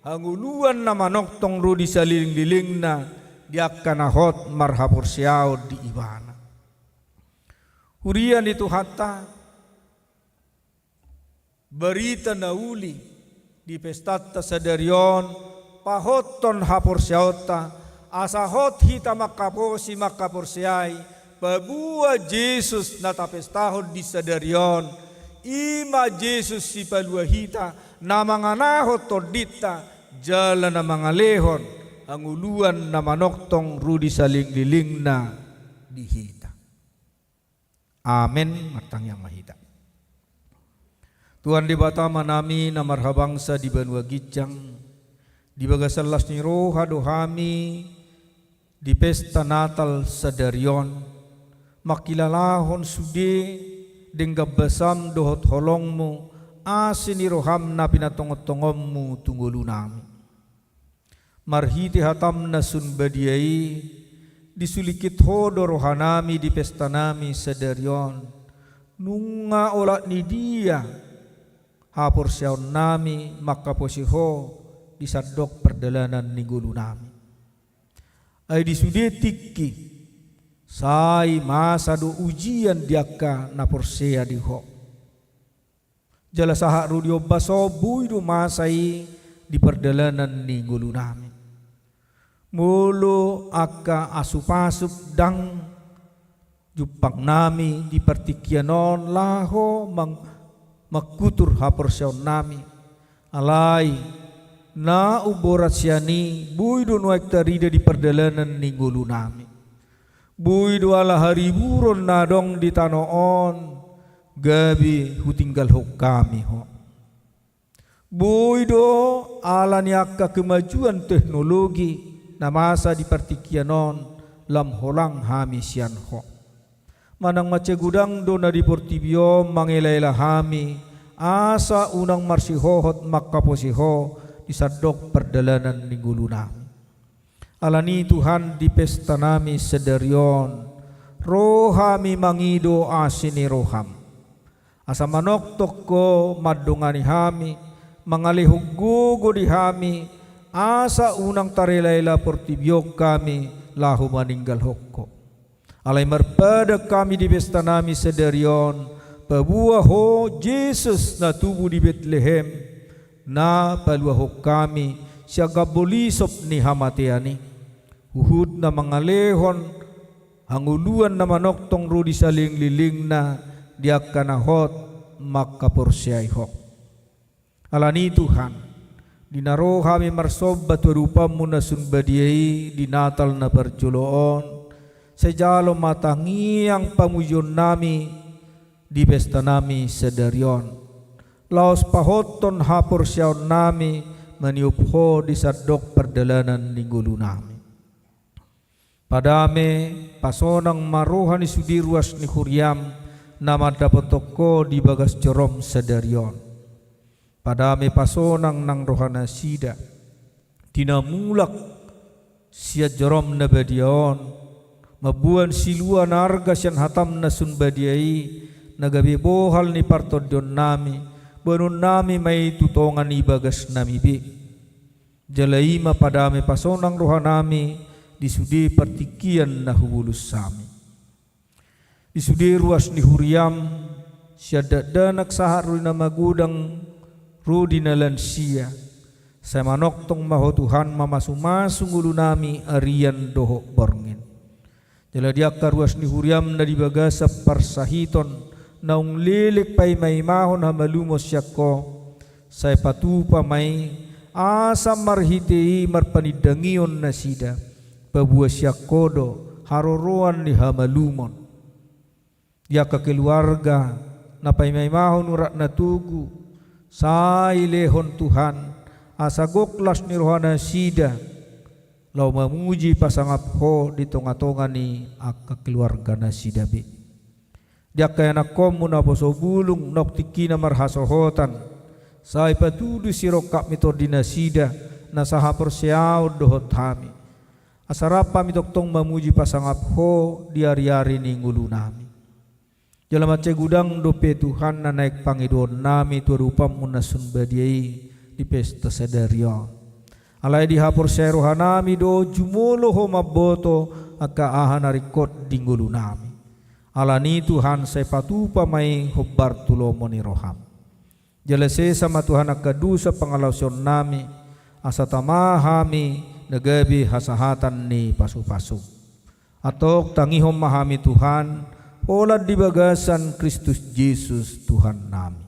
hangoluan na manongtong ro di salelenglelengna di angka na hot marhaporseaon di ibana. Huria ni Tuhanta, barita na uli di pestanta sadari on pahothon haporseaonta, asa hot hita mangkaposi, mangkaporseai, paboa Jesus na tapestahon di sadari on, i ma Jesus Sipalua hita, na manganahon tondinta, jala na mangalehon hangoluan na manongtong ro di salelenglelengna di hita. Amen. Martangiang ma hita. Tuhan Debata Amanami na marhabangsa di banua ginjang, di bagasan las ni roha do hami di pesta Natal sadari on, mangkilalahon sude denggan basaM dohot holongMu, asi ni rohaM na pinatongon-tongonMu tu ngolunami. Marhite hataM na sun badia i, disulingkit Ho do rohanami di pestanami sadari on, nunga olat ni dia haporseaonnami mangkaposi Ho di sandok pardalanan ni ngolunami. Ai di sude tingki, sai masa do ujian di angka na porsea di Ho. Jala sahat ro di ombas on boi do masa i di pardalanan ni ngolunami. Molo angka asup-asup ndang jumpangnami di partingkian on laho mang-, mangkutur haporseaonnami, alai na umborat sian i boi do nuaeng tarida di pardalanan ni ngolunami. Boi do ala hariburon na adong di tano on gabe hutinggalhon hami Ho. Boi do ala ni angka kemajuan teknologi na masa di partingkian on lam holang hami sian Ho. Manang mansai godang do na di portibi on mangela-ela hami, asa unang marsihohot mangkaposi Ho di sandok pardalanan ni ngolunami. Alani i Tuhan, di pestanami sadari on, ro hami mangido asi ni roham. Asa manongtong Ho mandongani hami, mangalehon gogo di hami, asa unang tarela-ela portibi on hami laho maninggalhon Ho. Alai marpadan hami di pestanami sadari on, paboa Ho Jesus na tubu di Betlehem, na paluahon hami sian gambol isop ni hamatean i, huhut na mangalehon hangoluan na manongtong ro di salelenglelengna di angka na hot mangkaporseai Ho. Alani i Tuhan, di na ro hami marsomba tu adopanMu na sun badia i di Natal na parjolo on, Sai jalo ma tangiang pamujionnami di pestanami sadari on, laos pahothon haporseaonnami maniop Ho di sandok pardalanan ni ngolunami. Padame, pasonang ma roha ni sude ruas ni huriam na mandapothon Ho di bagas jorom sadari on. Padame pasonang nang rohanasida, di na mulak sian jorom na badia on, mamboan silua na arga sian hatam na sun badia i, na gabe bohal ni partondionnami, boanonnami ma i tu tonga ni bagasnami be. Jala i ma padame pasonang rohanami di sude partingkian na hubolus hami. Di sude ruas ni huriam, sian dakdanak sahat ro di na magodang, ro di na lansia, sai manongtong ma Ho Tuhan mamasumasu ngolunami arian dohot borngin. Jala di angka ruas ni huriam na di bagasan parsahiton naung leleng paimaimahon hamalumon sian Ho, sai patupa ma i, asa marhite i marpanindangion nasida, paboa sian Ho do haroroan ni hamalumon. Di angka keluarga na paimaimahon urat na togu, sai lehon Tuhan, asa gok las ni rohanasida, laho mamuji pasangap Ho di tongatonga ni angka keluarganasida be. Di angka ianakkonmu naposo bulung naung tingkina marhasohotan, sai patudu sirongkap ni tondinasida na sahaporseaon dohot hami, asa rap hami tongtong mamuji pasangap Ho di ariari ni ngolunami. Jala mansai godang dope Tuhan na naeng pangidoannami tu adopanmu na sun badia i di pesta sadari on. Alai dihaporseai rohanami do jumolo Ho mamboto angka aha na ringkot di ngolunami. Alani i Tuhan, sai patupa ma i hombar tu lomo ni roham. Jala sesa ma Tuhan angka dosa pangalaosionnami, asa tama hami na gabe hasahatan ni pasupasum. Antong tangihon ma hami Tuhan, holan di bagasan Kristus Jesus Tuhannami.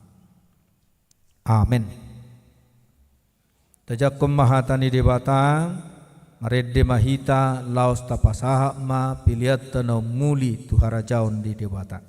Amen. Tajangkon ma hata ni Debata, marende ma hita laos tapasahat ma peleanta na umuli tu harajaon ni Debata.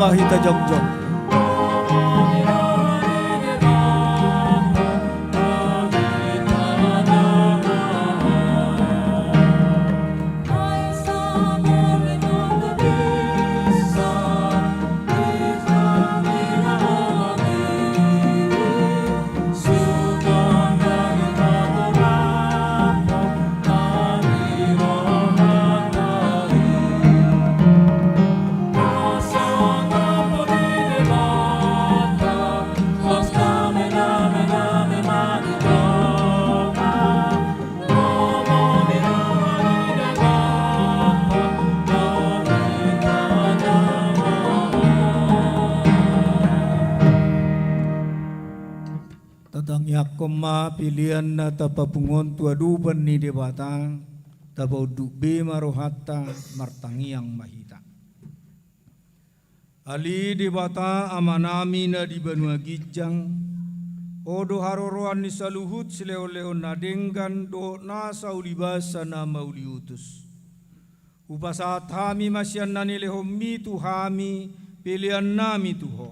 Hita jongjong. Tatangiangkon ma pelean na tapapungu on tu adopan ni Debata, tapaunduk be ma rohanta, martangiang ma hita. Ale Debata Amanami na di banua ginjang, Ho do haroroan ni saluhut silehonlehon na denggan dohot nasa ulibasa na mauliutus. Hupasahat hami ma sian na nilehonMi tu hami peleannami tu Ho.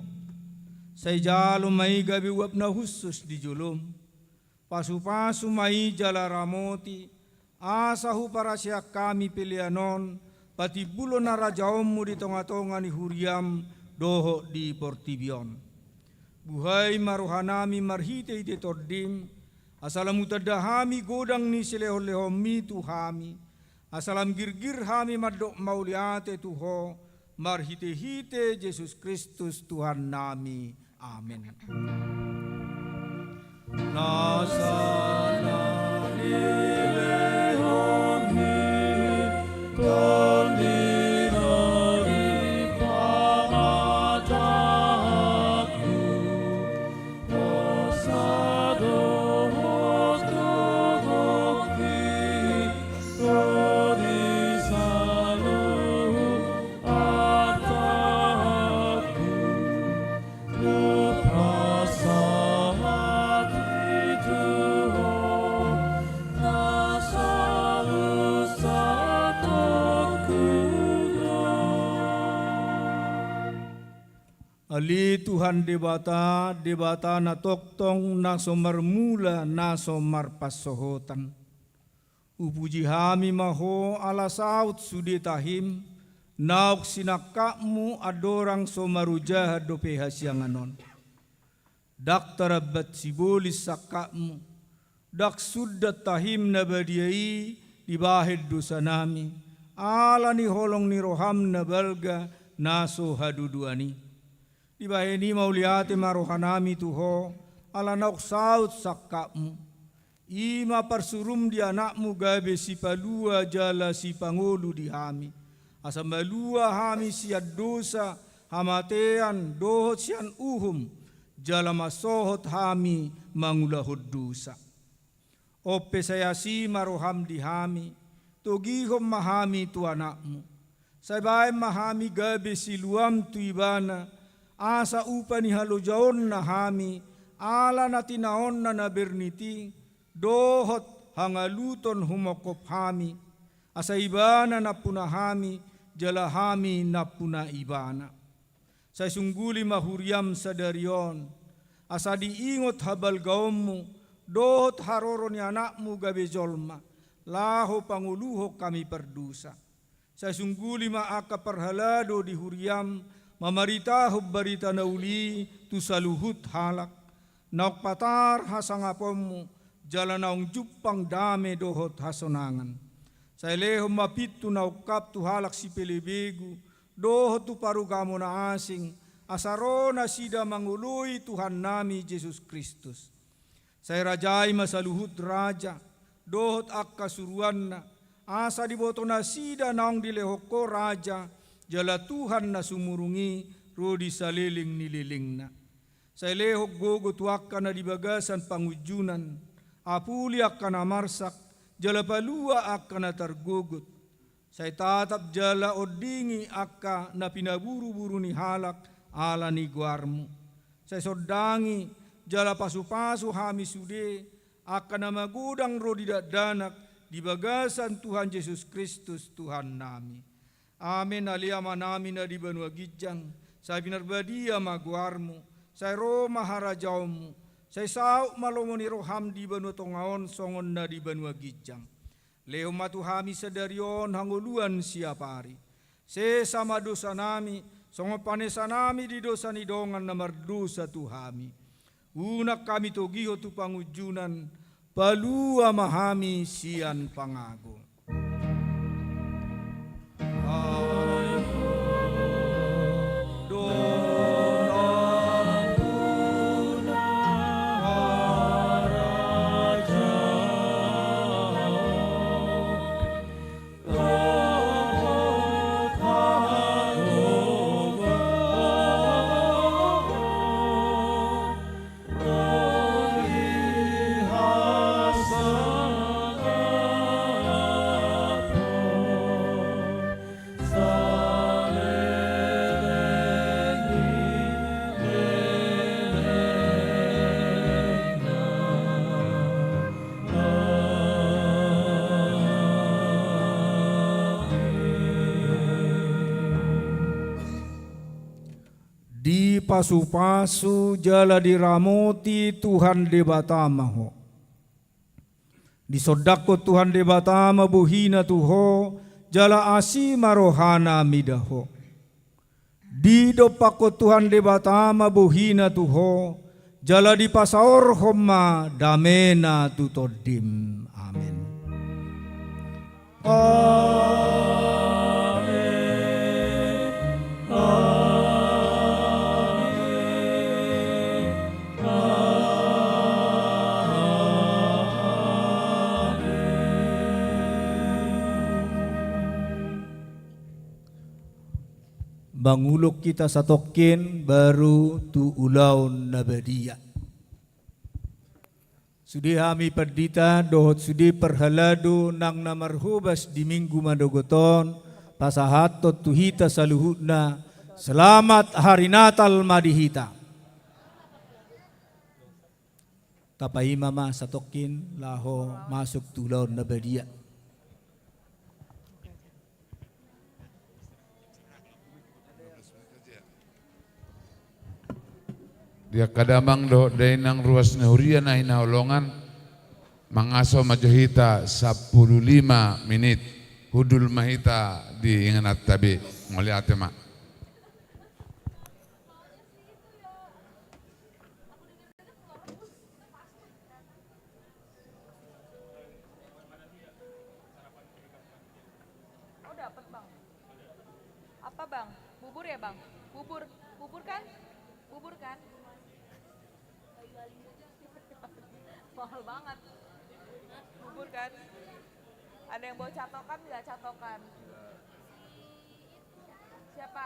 Sai jalo ma i gabe uap na hushus di joloM. Pasupasu ma i jala ramoti, asa huparaseak hami pelean on patimbulhon harajaonMu di tongatonga ni huriaM dohot di portibi on. Buhai ma rohanami marhitehite TondiM, asa lam hutanda hami godang ni silehonlehonMi tu hami, asa lam girgir hami mandok mauliate tu Ho, marhitehite Jesus Kristus Tuhannami. Amen. Nasa na nilehonMi, Tondi na di pamatangku, dosa dohot gokhonki, ro di saluhut artangku, hupasahat i tu Ho, na saluhut sangkapku do. Ale Tuhan Debata, Debata na tongtong, na so marmula, na so marpansohotan. Hupuji hami ma Ho ala saut sude tahim, naung sinangkapMu andorang so marojahan dope hasiangan on. Ndang tarambat sibolis sangkapMu, ndang sundat tahim na badia i dibahen dosanami, ala ni holong ni rohaM na balga na so haduduan i. Dibahen i mauliate ma rohanami tu Ho, ala naung saut sangkapMu. I ma parsuruM di AnakMu gabe sipalua jala sipangolu di hami, asa malua hami sian dosa, hamatean, dohot sian uhum, jala mansohot hami mangulahon dosa. On pe sai asi ma rohaM di hami, togihon ma hami tu AnakMu. Sai bahen ma hami gabe siluaM tu Ibana, asa upa ni halojaonna hami, ala na tinaonna na bernit i, dohot hangaluton humongkop hami, asa Ibana nampuna hami, jala hami nampuna Ibana. Sai sungguli ma huriaM sadari on, asa diingot habalgaonMu, dohot haroro ni AnakMu gabe jolma, laho pangoluhon hami pardosa. Sai sungguli ma angka parhalado di huriaM, mamaritahon barita na uli i tu saluhut halak, naung patar hasangaponMu, jala naung jumpang dame dohot hasonangan. Sai lehon ma pintu na ungkap tu halak sipelebegu, dohot tu parugamo na asing, asa ro nasida mangoloi Tuhannami Jesus Kristus. Sai rajai ma saluhut raja, dohot angka suruanna, asa diboto nasida naung dilehon Ho raja, jala Tuhan na sumurung i, ro di saleleng ni lelengna. Sai lehon gogo tu angka na di bagasan pangunjunan, apuli angka na marsak, jala palua angka na targogot. Sai tatap jala ondingi angka na pinaburuburu ni halak ala ni goarMu. Sai sondangi jala pasupasu hami sude, angka na magodang ro di dakdanak di bagasan Tuhan Jesus Kristus Tuhannami. Amen. Ale Amanami na di banua ginjang, Sai pinarbadia ma goarmu, sai ro ma harajaonmu, sai saut ma lomo ni roham di banua tonga on songon na di banua ginjang. Lehon ma tu hami sadari on hangoluan siapari. Sesa ma dosanami, songon panesanami di dosa ni dongan na mardosa tu hami. Unang hami togihon tu pangunjunan, palua ma hami sian pangago. Dipasupasu jala diramoti Tuhan Debata ma ho. Disondangkon Tuhan Debata ma bohina tu ho, jala asi ma rohana mida ho. Didompakkon Tuhan Debata ma bohina tu ho, jala dipasaorhon ma damena tu tondim. Amen. Amen. Amen. Amen. Mangulahon hita satongkin baru tu ulaon na badia. Sude hami pandita dohot sude parhalado nang na marhobas di minggu manogot on, pasahathon tu hita saluhutna, selamat hari Natal ma di hita. Tapaima ma satongkin laho masuk tu ulaon na badia. Di angka damang dohot dainang ruas ni huria na hinaholongan, mangaso ma jo hita sampulu lima minit, hundul ma hita di ingananta be. Mauliate ma. Oh, dapat, Bang. Apa, Bang? Bubur ya, Bang? Bubur, bubur kan? Bubur kan? Mahal banget. Bubur kan? Ada yang bawa catokan nggak? Catokan. Siapa?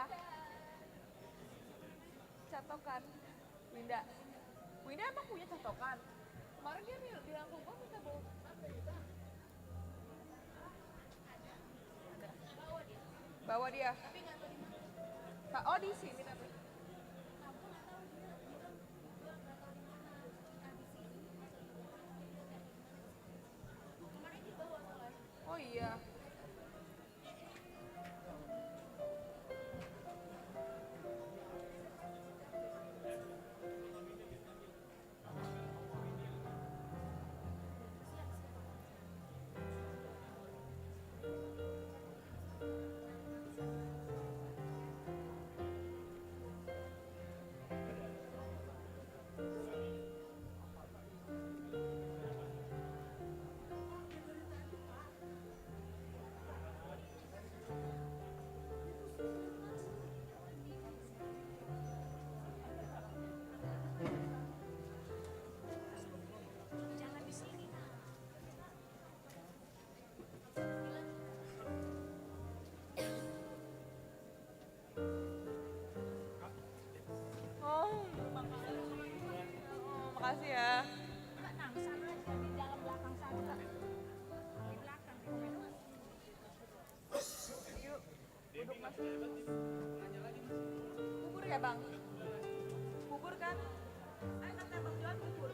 Catokan. Winda. Winda emang punya catokan? Kemarin dia bil-, bilang ke gua minta bawa. Bawa dia. Ta-, oh, di sini tapi. Oh iya. Oh, makasih. Oh, makasih ya. Enggak, nang sana aja, di dalam belakang sana, Kak. Di belakang. Yuk, duduk, Mas. Bubur ya, Bang? Bubur kan? Ayo, kata Bang Johan, bubur.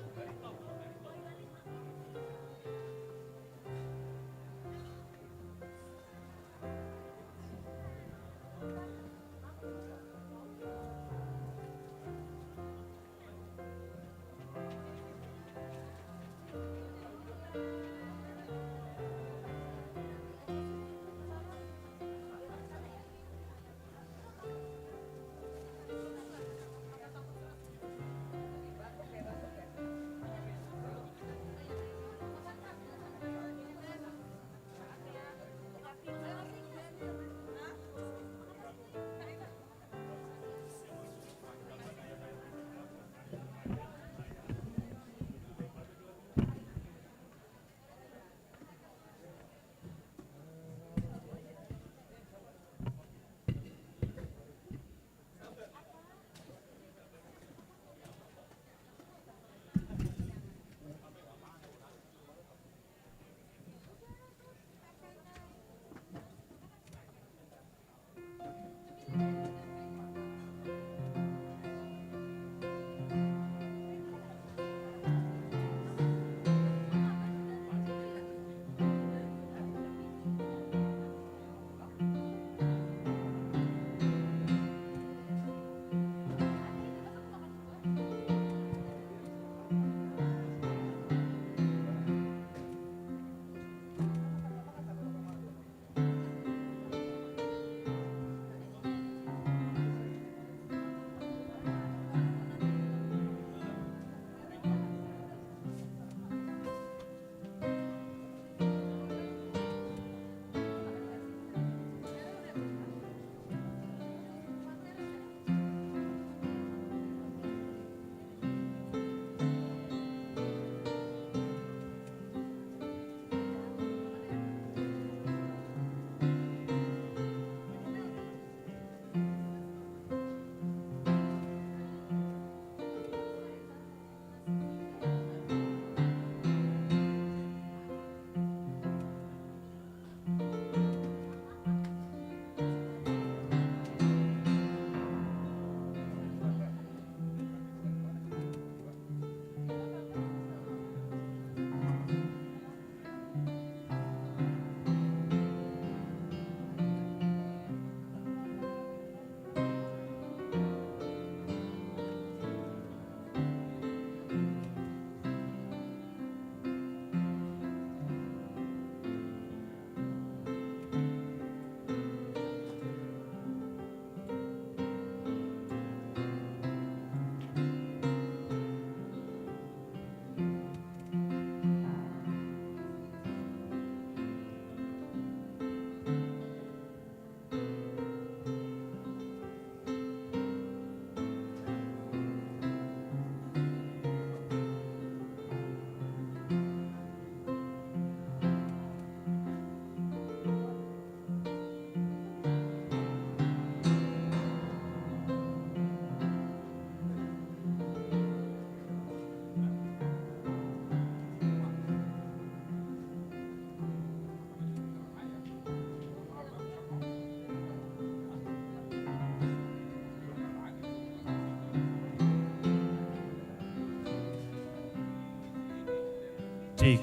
Tik.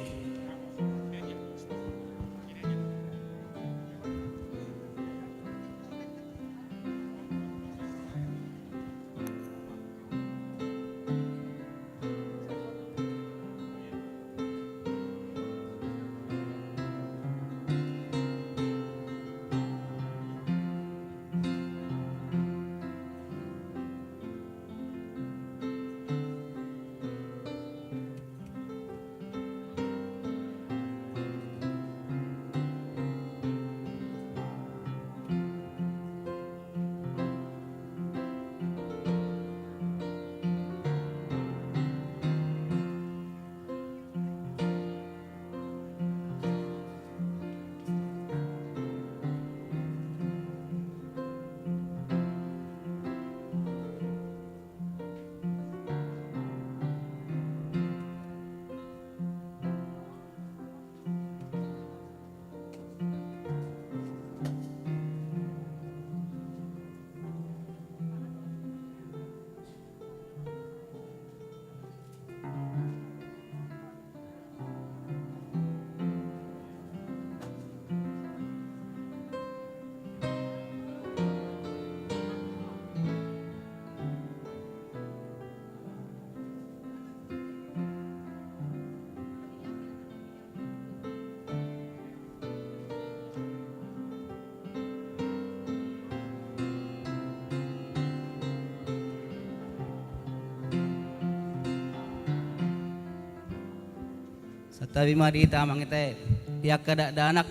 Santabi ma di hita amang ita, di angka dakdanak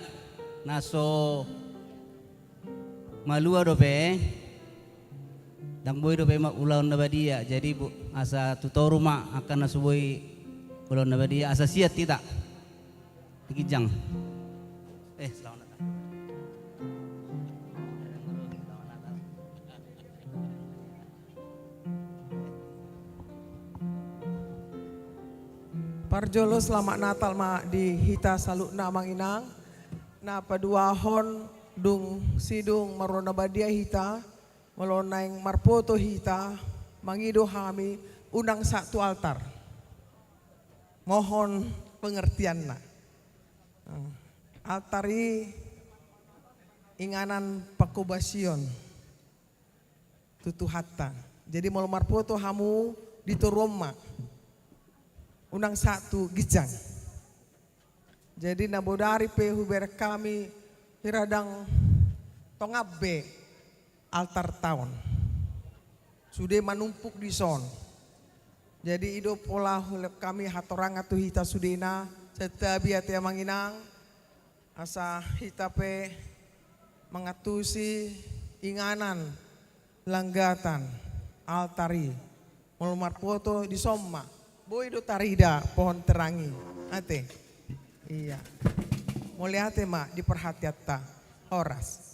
na so malua dope, ndang boi dope ma ulaon na badia. Jadi bo-, asa tu toru ma angka na so boi ulaon na badia, asa siat hita di ginjang. Eh, selamat Natal. Parjolo selamat Natal ma di hita saluhutna amang inang. Na paduahon dung sidung marulaon na badia hita, molo naeng marpoto hita, mangido hami, unang sahat tu altar. Mohon pengertianna. Altar i inganan pangkobasion tu Tuhanta. Jadi molo marpoto hamu di toru on ma, unang sahat tu ginjang. Jadi na bodari pe hubereng hami, hira ndang tongon be altarta on. Sude manumpuk dison. Jadi i do pola hulehon hami hatorangan tu hita sudena, santabi ate amang inang, asa hita pe mangantusi inganan langgatan altar i. Molo marpoto dison ma, boi do tarida pohon terang i. Ate. Ia. Mauliate ma di perhatianta. Horas.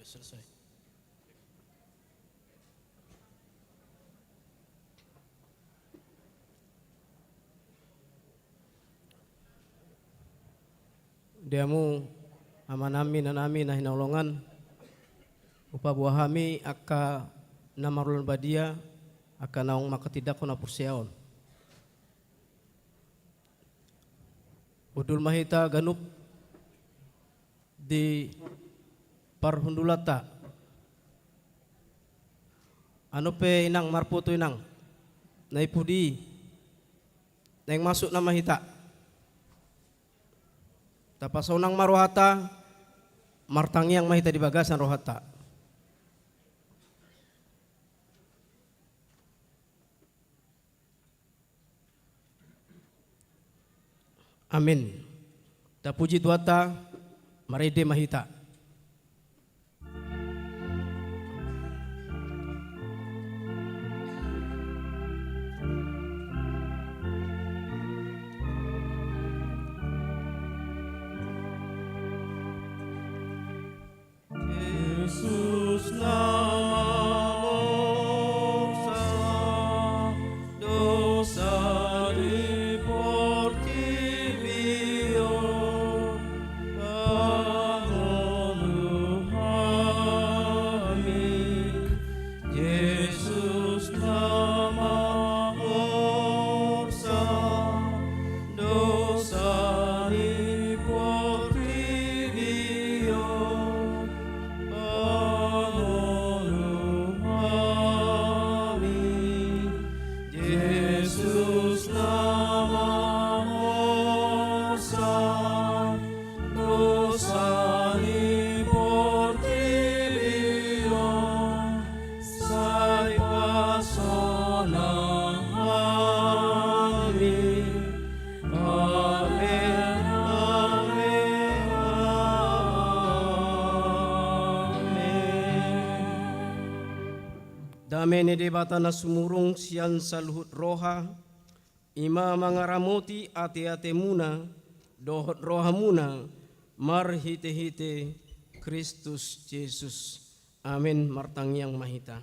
Sudah selesai. Di hamu amanami, inanami na hinaholongan, hupaboa hami angka Na marulaon badia, angka naung manghatindanghon haporseaon. Hundul ma hita ganup di parhundulanta. Anon pe inang, marpoto inang, na i pudi, naeng masuk nama hita. Tapasaonang ma rohanta, martangiang ma hita di bagasan rohanta. Amin. Tapuji Tuhanta, marende ma hita. Jesus na mamorsan dosa ni portibi on, pangolu hami. Jesus na mamorsan dosa ni portibi on, pangolu hami. Jesus na mamorsan dosa ni portibi on, sai pasaonang hami. Amen, amen, amen. Dame ni Debata na sumurung sian saluhut roha, i ma mangaramoti ateatemuna dohot rohamuna marhitehite Kristus Jesus. Amen. Martangiang ma hita.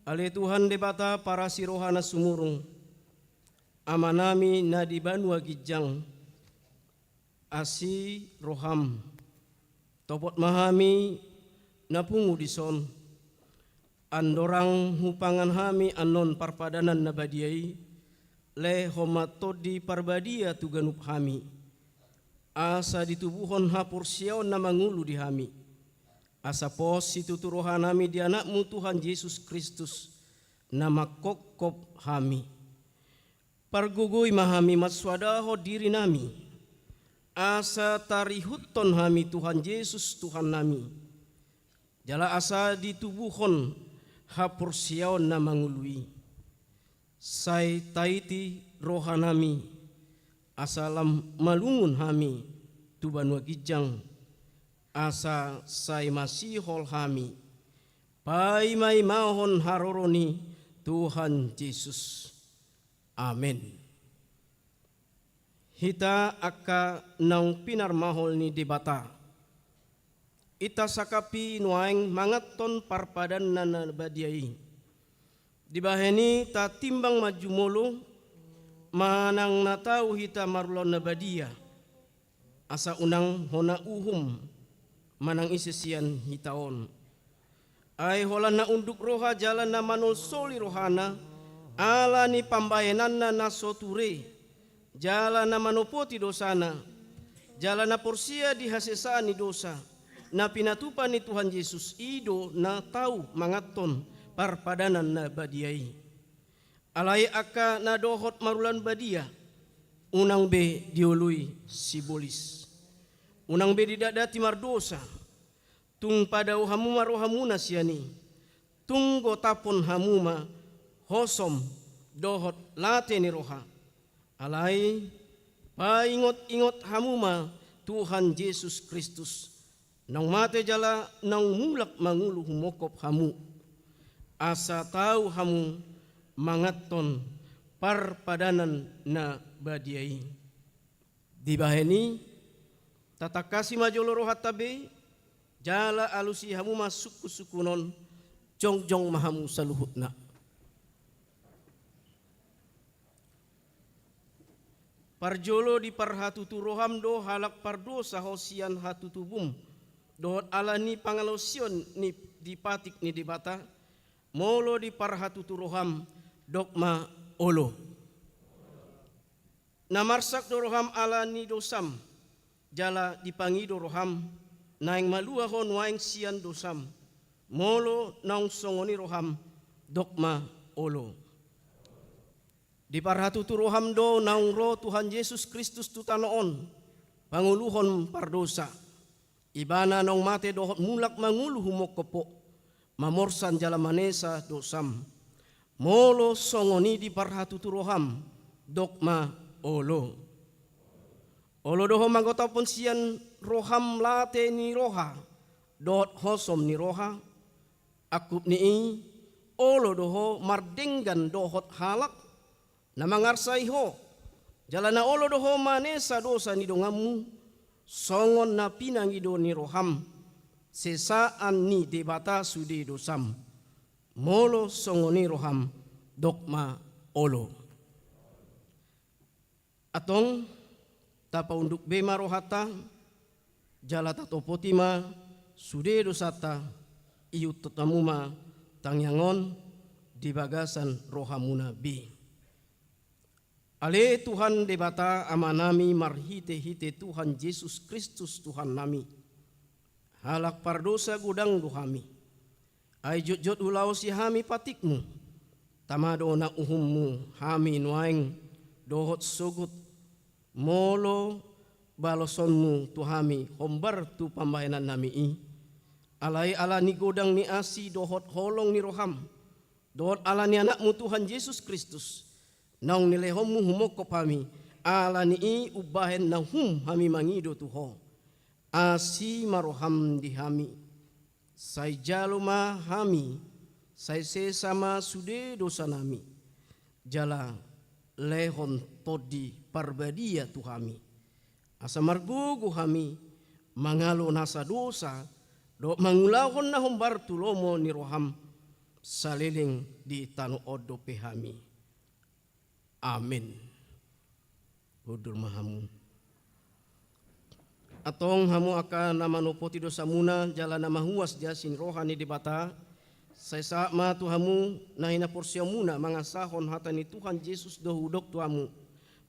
Ale Tuhan Debata parasi roha na sumurung, Amanami na di banua ginjang, asi roham. Topot ma hami na pungu dison. Andorang hupangan hami annon parpadanan na badia i, lehon ma Tondi Parbadia tu ganup hami, asa ditubuhon haporseaon na mangolu di hami, asa pos situtu rohanami di Anakmu Tuhan Jesus Kristus, na manghophop hami. Pargogoi ma hami mansoadahon dirinami, asa tarihuthon hami Tuhan Jesus Tuhannami, jala asa ditubuhon haporseaon na mangolu i. Sai taiti rohanami, asa lam malungun hami tu banua ginjang, asa sai masihol hami paimaimahon haroro ni Tuhan Jesus. Amen. Hita angka naung pinarmahol ni Debata, hita sangkap i nuaeng manganhon parpadanan na badia i. Dibahen i tatimbang ma jumolo manang na tau hita marulaon na badia, asa unang hona uhum manang ise sian hita on. Ai holan na unduk roha jala na manolsoli rohana ala ni pambahenanna na so ture, jala na manopoti dosana, jala na porsea di hasesaan ni dosa na pinatupa ni Tuhan Jesus, i do na tau manganhon parpadanan na badia i. Alai angka na dohot marulaon badia, unang be dioloi sibolis. Unang be didatdati mardosa. Tung padao hamu ma rohamuna sian i. Tung gotaphon hamu ma hosom dohot late ni roha. Alai paingotingot hamu ma Tuhan Jesus Kristus, naung mate jala naung mulak mangolu humongkop hamu, asa tau hamu manganhon parpadanan na badia i. Dibahen i, tatangkasi ma jolo rohanta be, jala alusi hamu ma sungkunsungkun on, jongjong ma hamu saluhutna. Parjolo diparhatutu roham do halak pardosa ho sian hatutubum, dohot ala ni pangalaosion ni di patik ni Debata, Molo diparhatutu roham, dok ma olo. Na marsak do roham ala ni dosam, jala dipangido roham, naeng malua ho nuaeng sian dosam. Molo naung songon i roham, dok ma olo. Diparhatutu roham do naung ro Tuhan Jesus Kristus tu tano on, pangoluhon pardosa. Ibana naung mate dohot mulak mangolu humongkop ho, mamorsan jala manesa dosam. Molo songon i diparhatutu roham, dok ma olo. Olo do ho mangotaphon sian roham late ni roha dohot hosom ni roha. Angkup ni i, olo do ho mardenggan dohot halak na mangarsai ho, jala na olo do ho manesa dosa ni donganmu, songon na pinangido ni roham, sesaan ni Debata sude dosam. Molo songon i roham, dok ma olo. Antong, tapaunduk be ma rohanta, jala tatopoti ma sude dosanta, iuntut hamu ma tangiang on di bagasan rohamuna be. Ale Tuhan Debata Amanami marhitehite Tuhan Jesus Kristus Tuhannami, halak pardosa godang do hami. Ai jotjot ulaosi hami patikmu, tama do na uhummu hami nuaeng dohot sogot, molo balosonmu tu hami hombar tu pambahenannami i. Alai ala ni godang ni asi dohot holong ni roham, dohot ala ni Anakmu Tuhan Jesus Kristus, naung nilehonmu humongkop hami, ala ni i umbahen na hum hami mangido tu ho. Asi ma roham di hami, sai jalo ma hami, sai sesa ma sude dosanami, jala lehon Tondi Parbadia tu hami, asa margogo hami mangalo nasa dosa dohot mangulahon na hombar tu lomo ni roham saleleng di tano on dope hami. Amen. Hundul ma hamu. Antong hamu angka na manopoti dosamuna jala na mahuas di asi ni roha ni Debata, sai sahat ma tu hamu na hinaporseaonmuna mangasahon hata ni Tuhan Jesus do hudok tu hamu.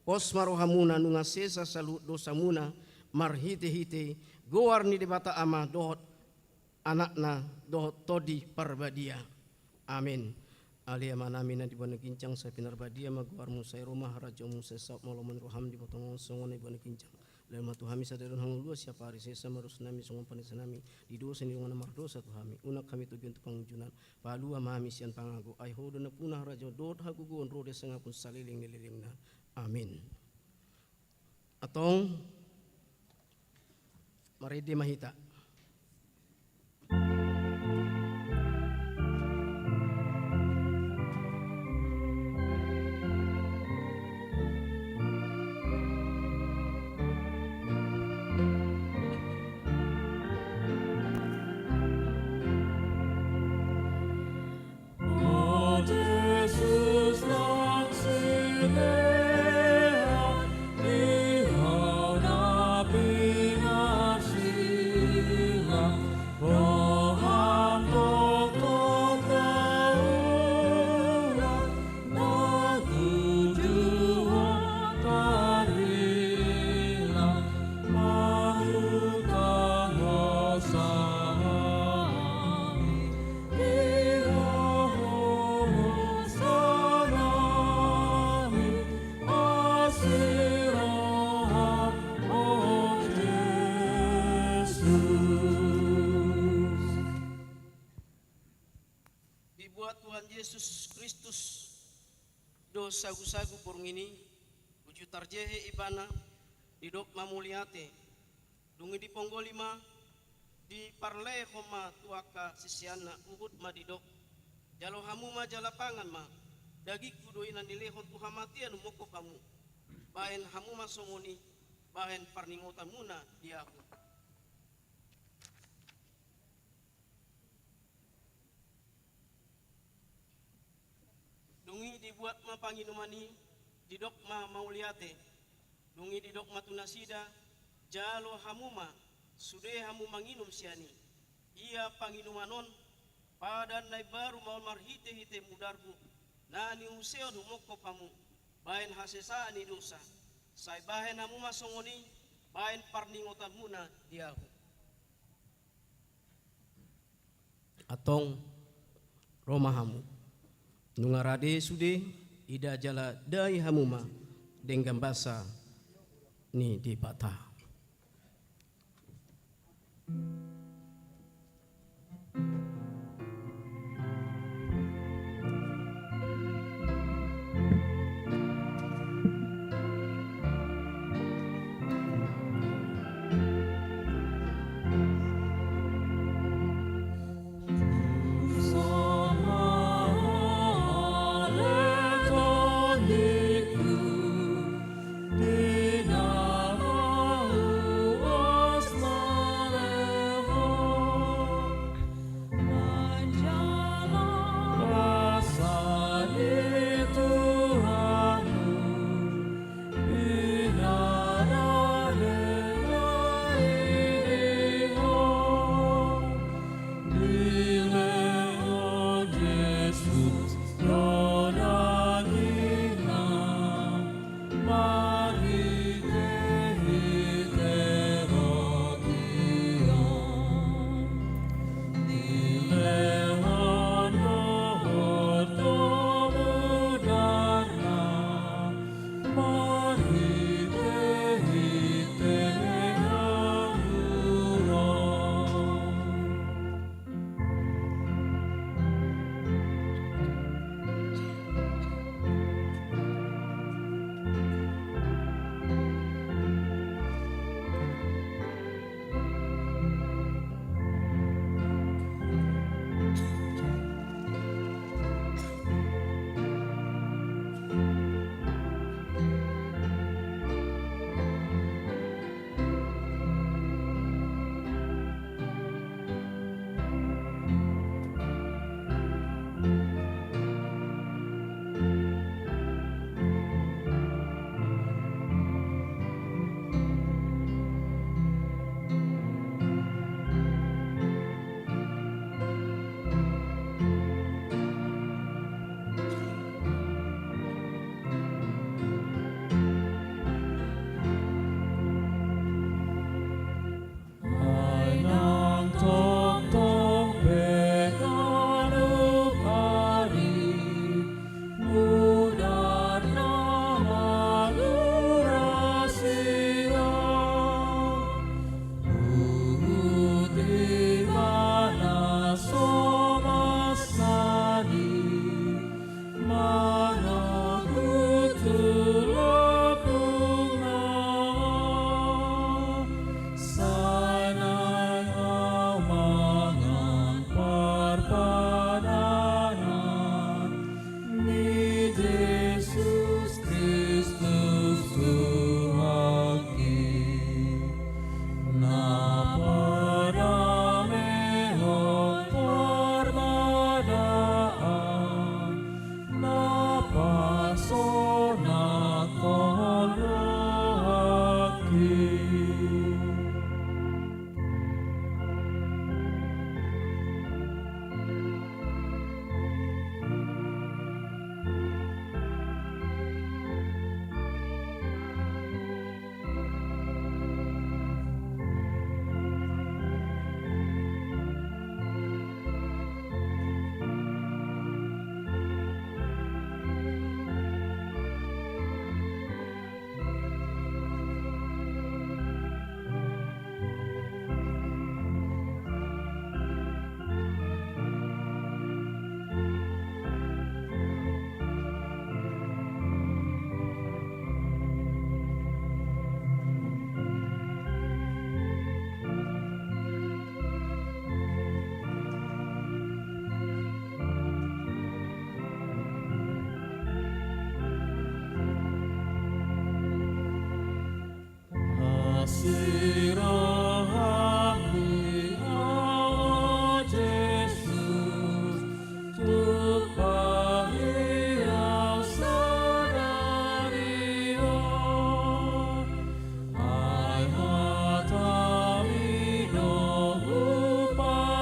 Pos ma rohamuna nunga sesa saluhut dosamuna marhitehite goar ni Debata Ama dohot Anakna dohot Tondi Parbadia. Amen. Ale Amanami na di banua ginjang, sai pinarbadia ma goarmu, sai ro ma harajaonmu, sai saut ma lomo ni roham di banua tonga on songon na di banua ginjang. Lehon ma tu hami sadari on hangoluan siapari, sesa ma dosanami songon panesanami di dosa ni dongan na mardosa tu hami. Unang hami togihon tu pangunjunan, palua ma hami sian pangago, ai ho do nampuna harajaon dohot hagogoon ro di hasangapon saleleng ni lelengna. Amen. Antong, marende ma hita. Dibuat Tuhan Jesus Kristus do sagusagu borngin i, uju tarjehe Ibana, didok ma mauliate, dung i diponggoli ma, diparlehon ma tu angka siseanna, huhut ma didok: Jalo hamu ma jala pangan ma, dagingku do i na nilehon tu hamatean humongkop hamu. Bahen hamu ma songon i, bahen parningotanmuna di ahu. Dung i dibuat ma panginuman i, didok ma mauliate. Dung i didok ma tu nasida: Jalo hamu ma, sude hamu manginum sian i. Ia panginuman on Padan na imbaru ma on marhite-hite mudarmu, na niuseon humongkop hamu baen hasesaan ni dosa. Sai bahen hamu ma songon i baen parningotanmuna di ahu. Antong, ro ma hamu. Nunga rade sude, ida jala dai hamu ma denggan basa ni Debata. Ai nang tongtong pe ganup ari, mudarna ma guru rasia. Huhut ibana so mansadi, marangkup tu lambungna. Sai naeng ahu mangan parpadanan ni Jesus Kristus Tuhanki, na padamehon parbadaan, na pasonanghon rohangki. Asi roham di Ho Jesus, tumpahi au sadari on. Ai hatam i do hupatulus,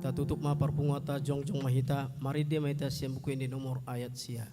Tatutup ma parpunguanta, jongjong ma hita, marende ma hita sian Buku Ende nomor ayat sia.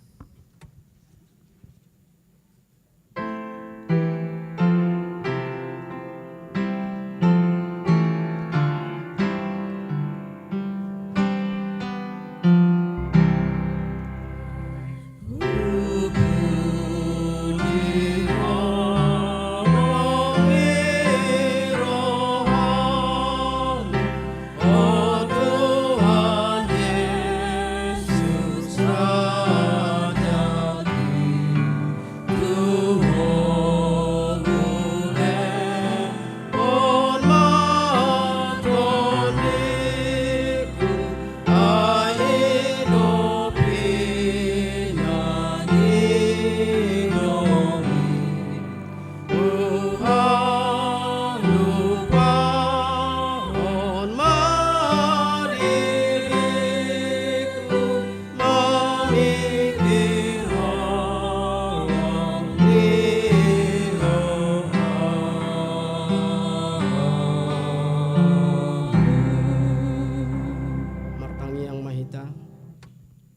Martangiang ma hita.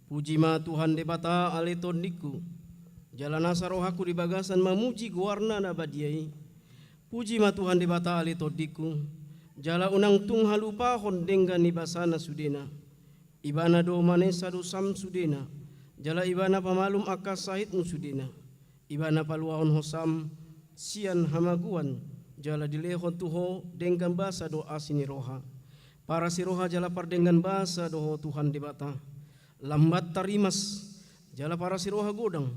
Puji ma Tuhan Debata, ale tondingku, jala nasa rohangku di bagasan mamuji goarna na badia i. Puji ma Tuhan Debata, ale tondingku, jala unang tung halupahon denggan ni basana sudena. Ibana do manesa dosam sudena, jala Ibana pamalum angka sahitmu sudena. Ibana paluahon hosam sian hamagoan, jala dilehon tu ho denggan basa dohot asi ni roha. Parasi roha jala pardenggan basa do ho Tuhan Debata. Lambat tarimas, jala parasi roha godang.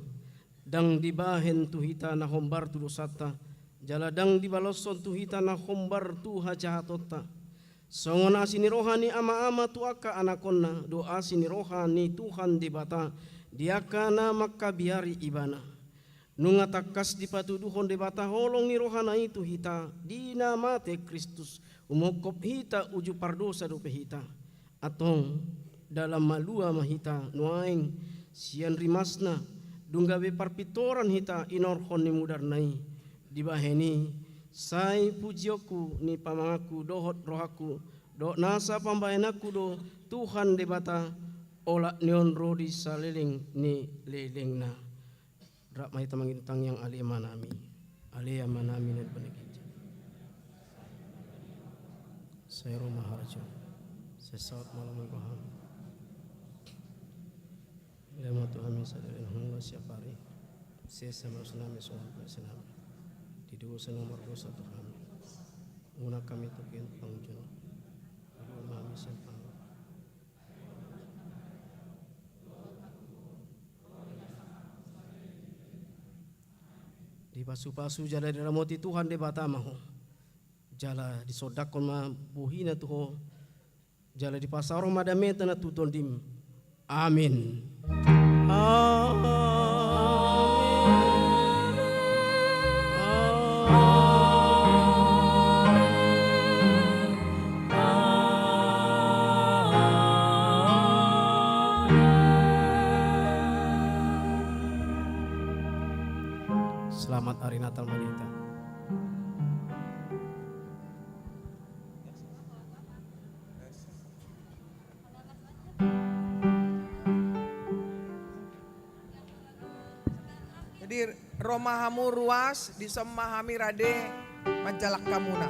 Ndang dibahen tu hita na hombar tu dosanta, jala ndang dibaloshon tu hita na hombar tu hajahatonta. Songon asi ni roha ni ama-ama tu angka anakonna do asi ni roha ni Tuhan Debata di angka na mangkabiari Ibana. Nunga tangkas dipatuduhon Debata holong ni rohana i tu hita di na mate Kristus, umongkop hita uju pardosa dope hita. Antong, dalan malua ma hita nuaeng sian rimasna, dung gabe parpintoran hita inorhon ni mudarna i. Dibahen i, sai pujionku ni pamanganku dohot rohangku, dohot nasa pambahenanku do Tuhan Debata, olat ni on ro di saleleng ni lelengna. Rap ma hita mangido tangiang, ale Amanami. Ale Amanami na di banua ginjang. Sai ro ma harajaonmu. Sai saut ma lomo ni roham. Lehon ma tu hami sadari on hangoluan siapari. Sesa ma dosanami songon panesanami di dosa na mardosa tu hami. Unang hami togihon tu pangunjunan. Paluahon ma hami sian pangago. Dipasupasu jala diramoti Tuhan Debata ma ho. Jala disondangkon ma bohina tu ho. Jala dipasaorhon ma damena tu tondim. Amin. Amin. Selamat Hari Natal ma di hita. Jadi, ro ma hamu ruas, dison ma hami rade manjalang hamuna.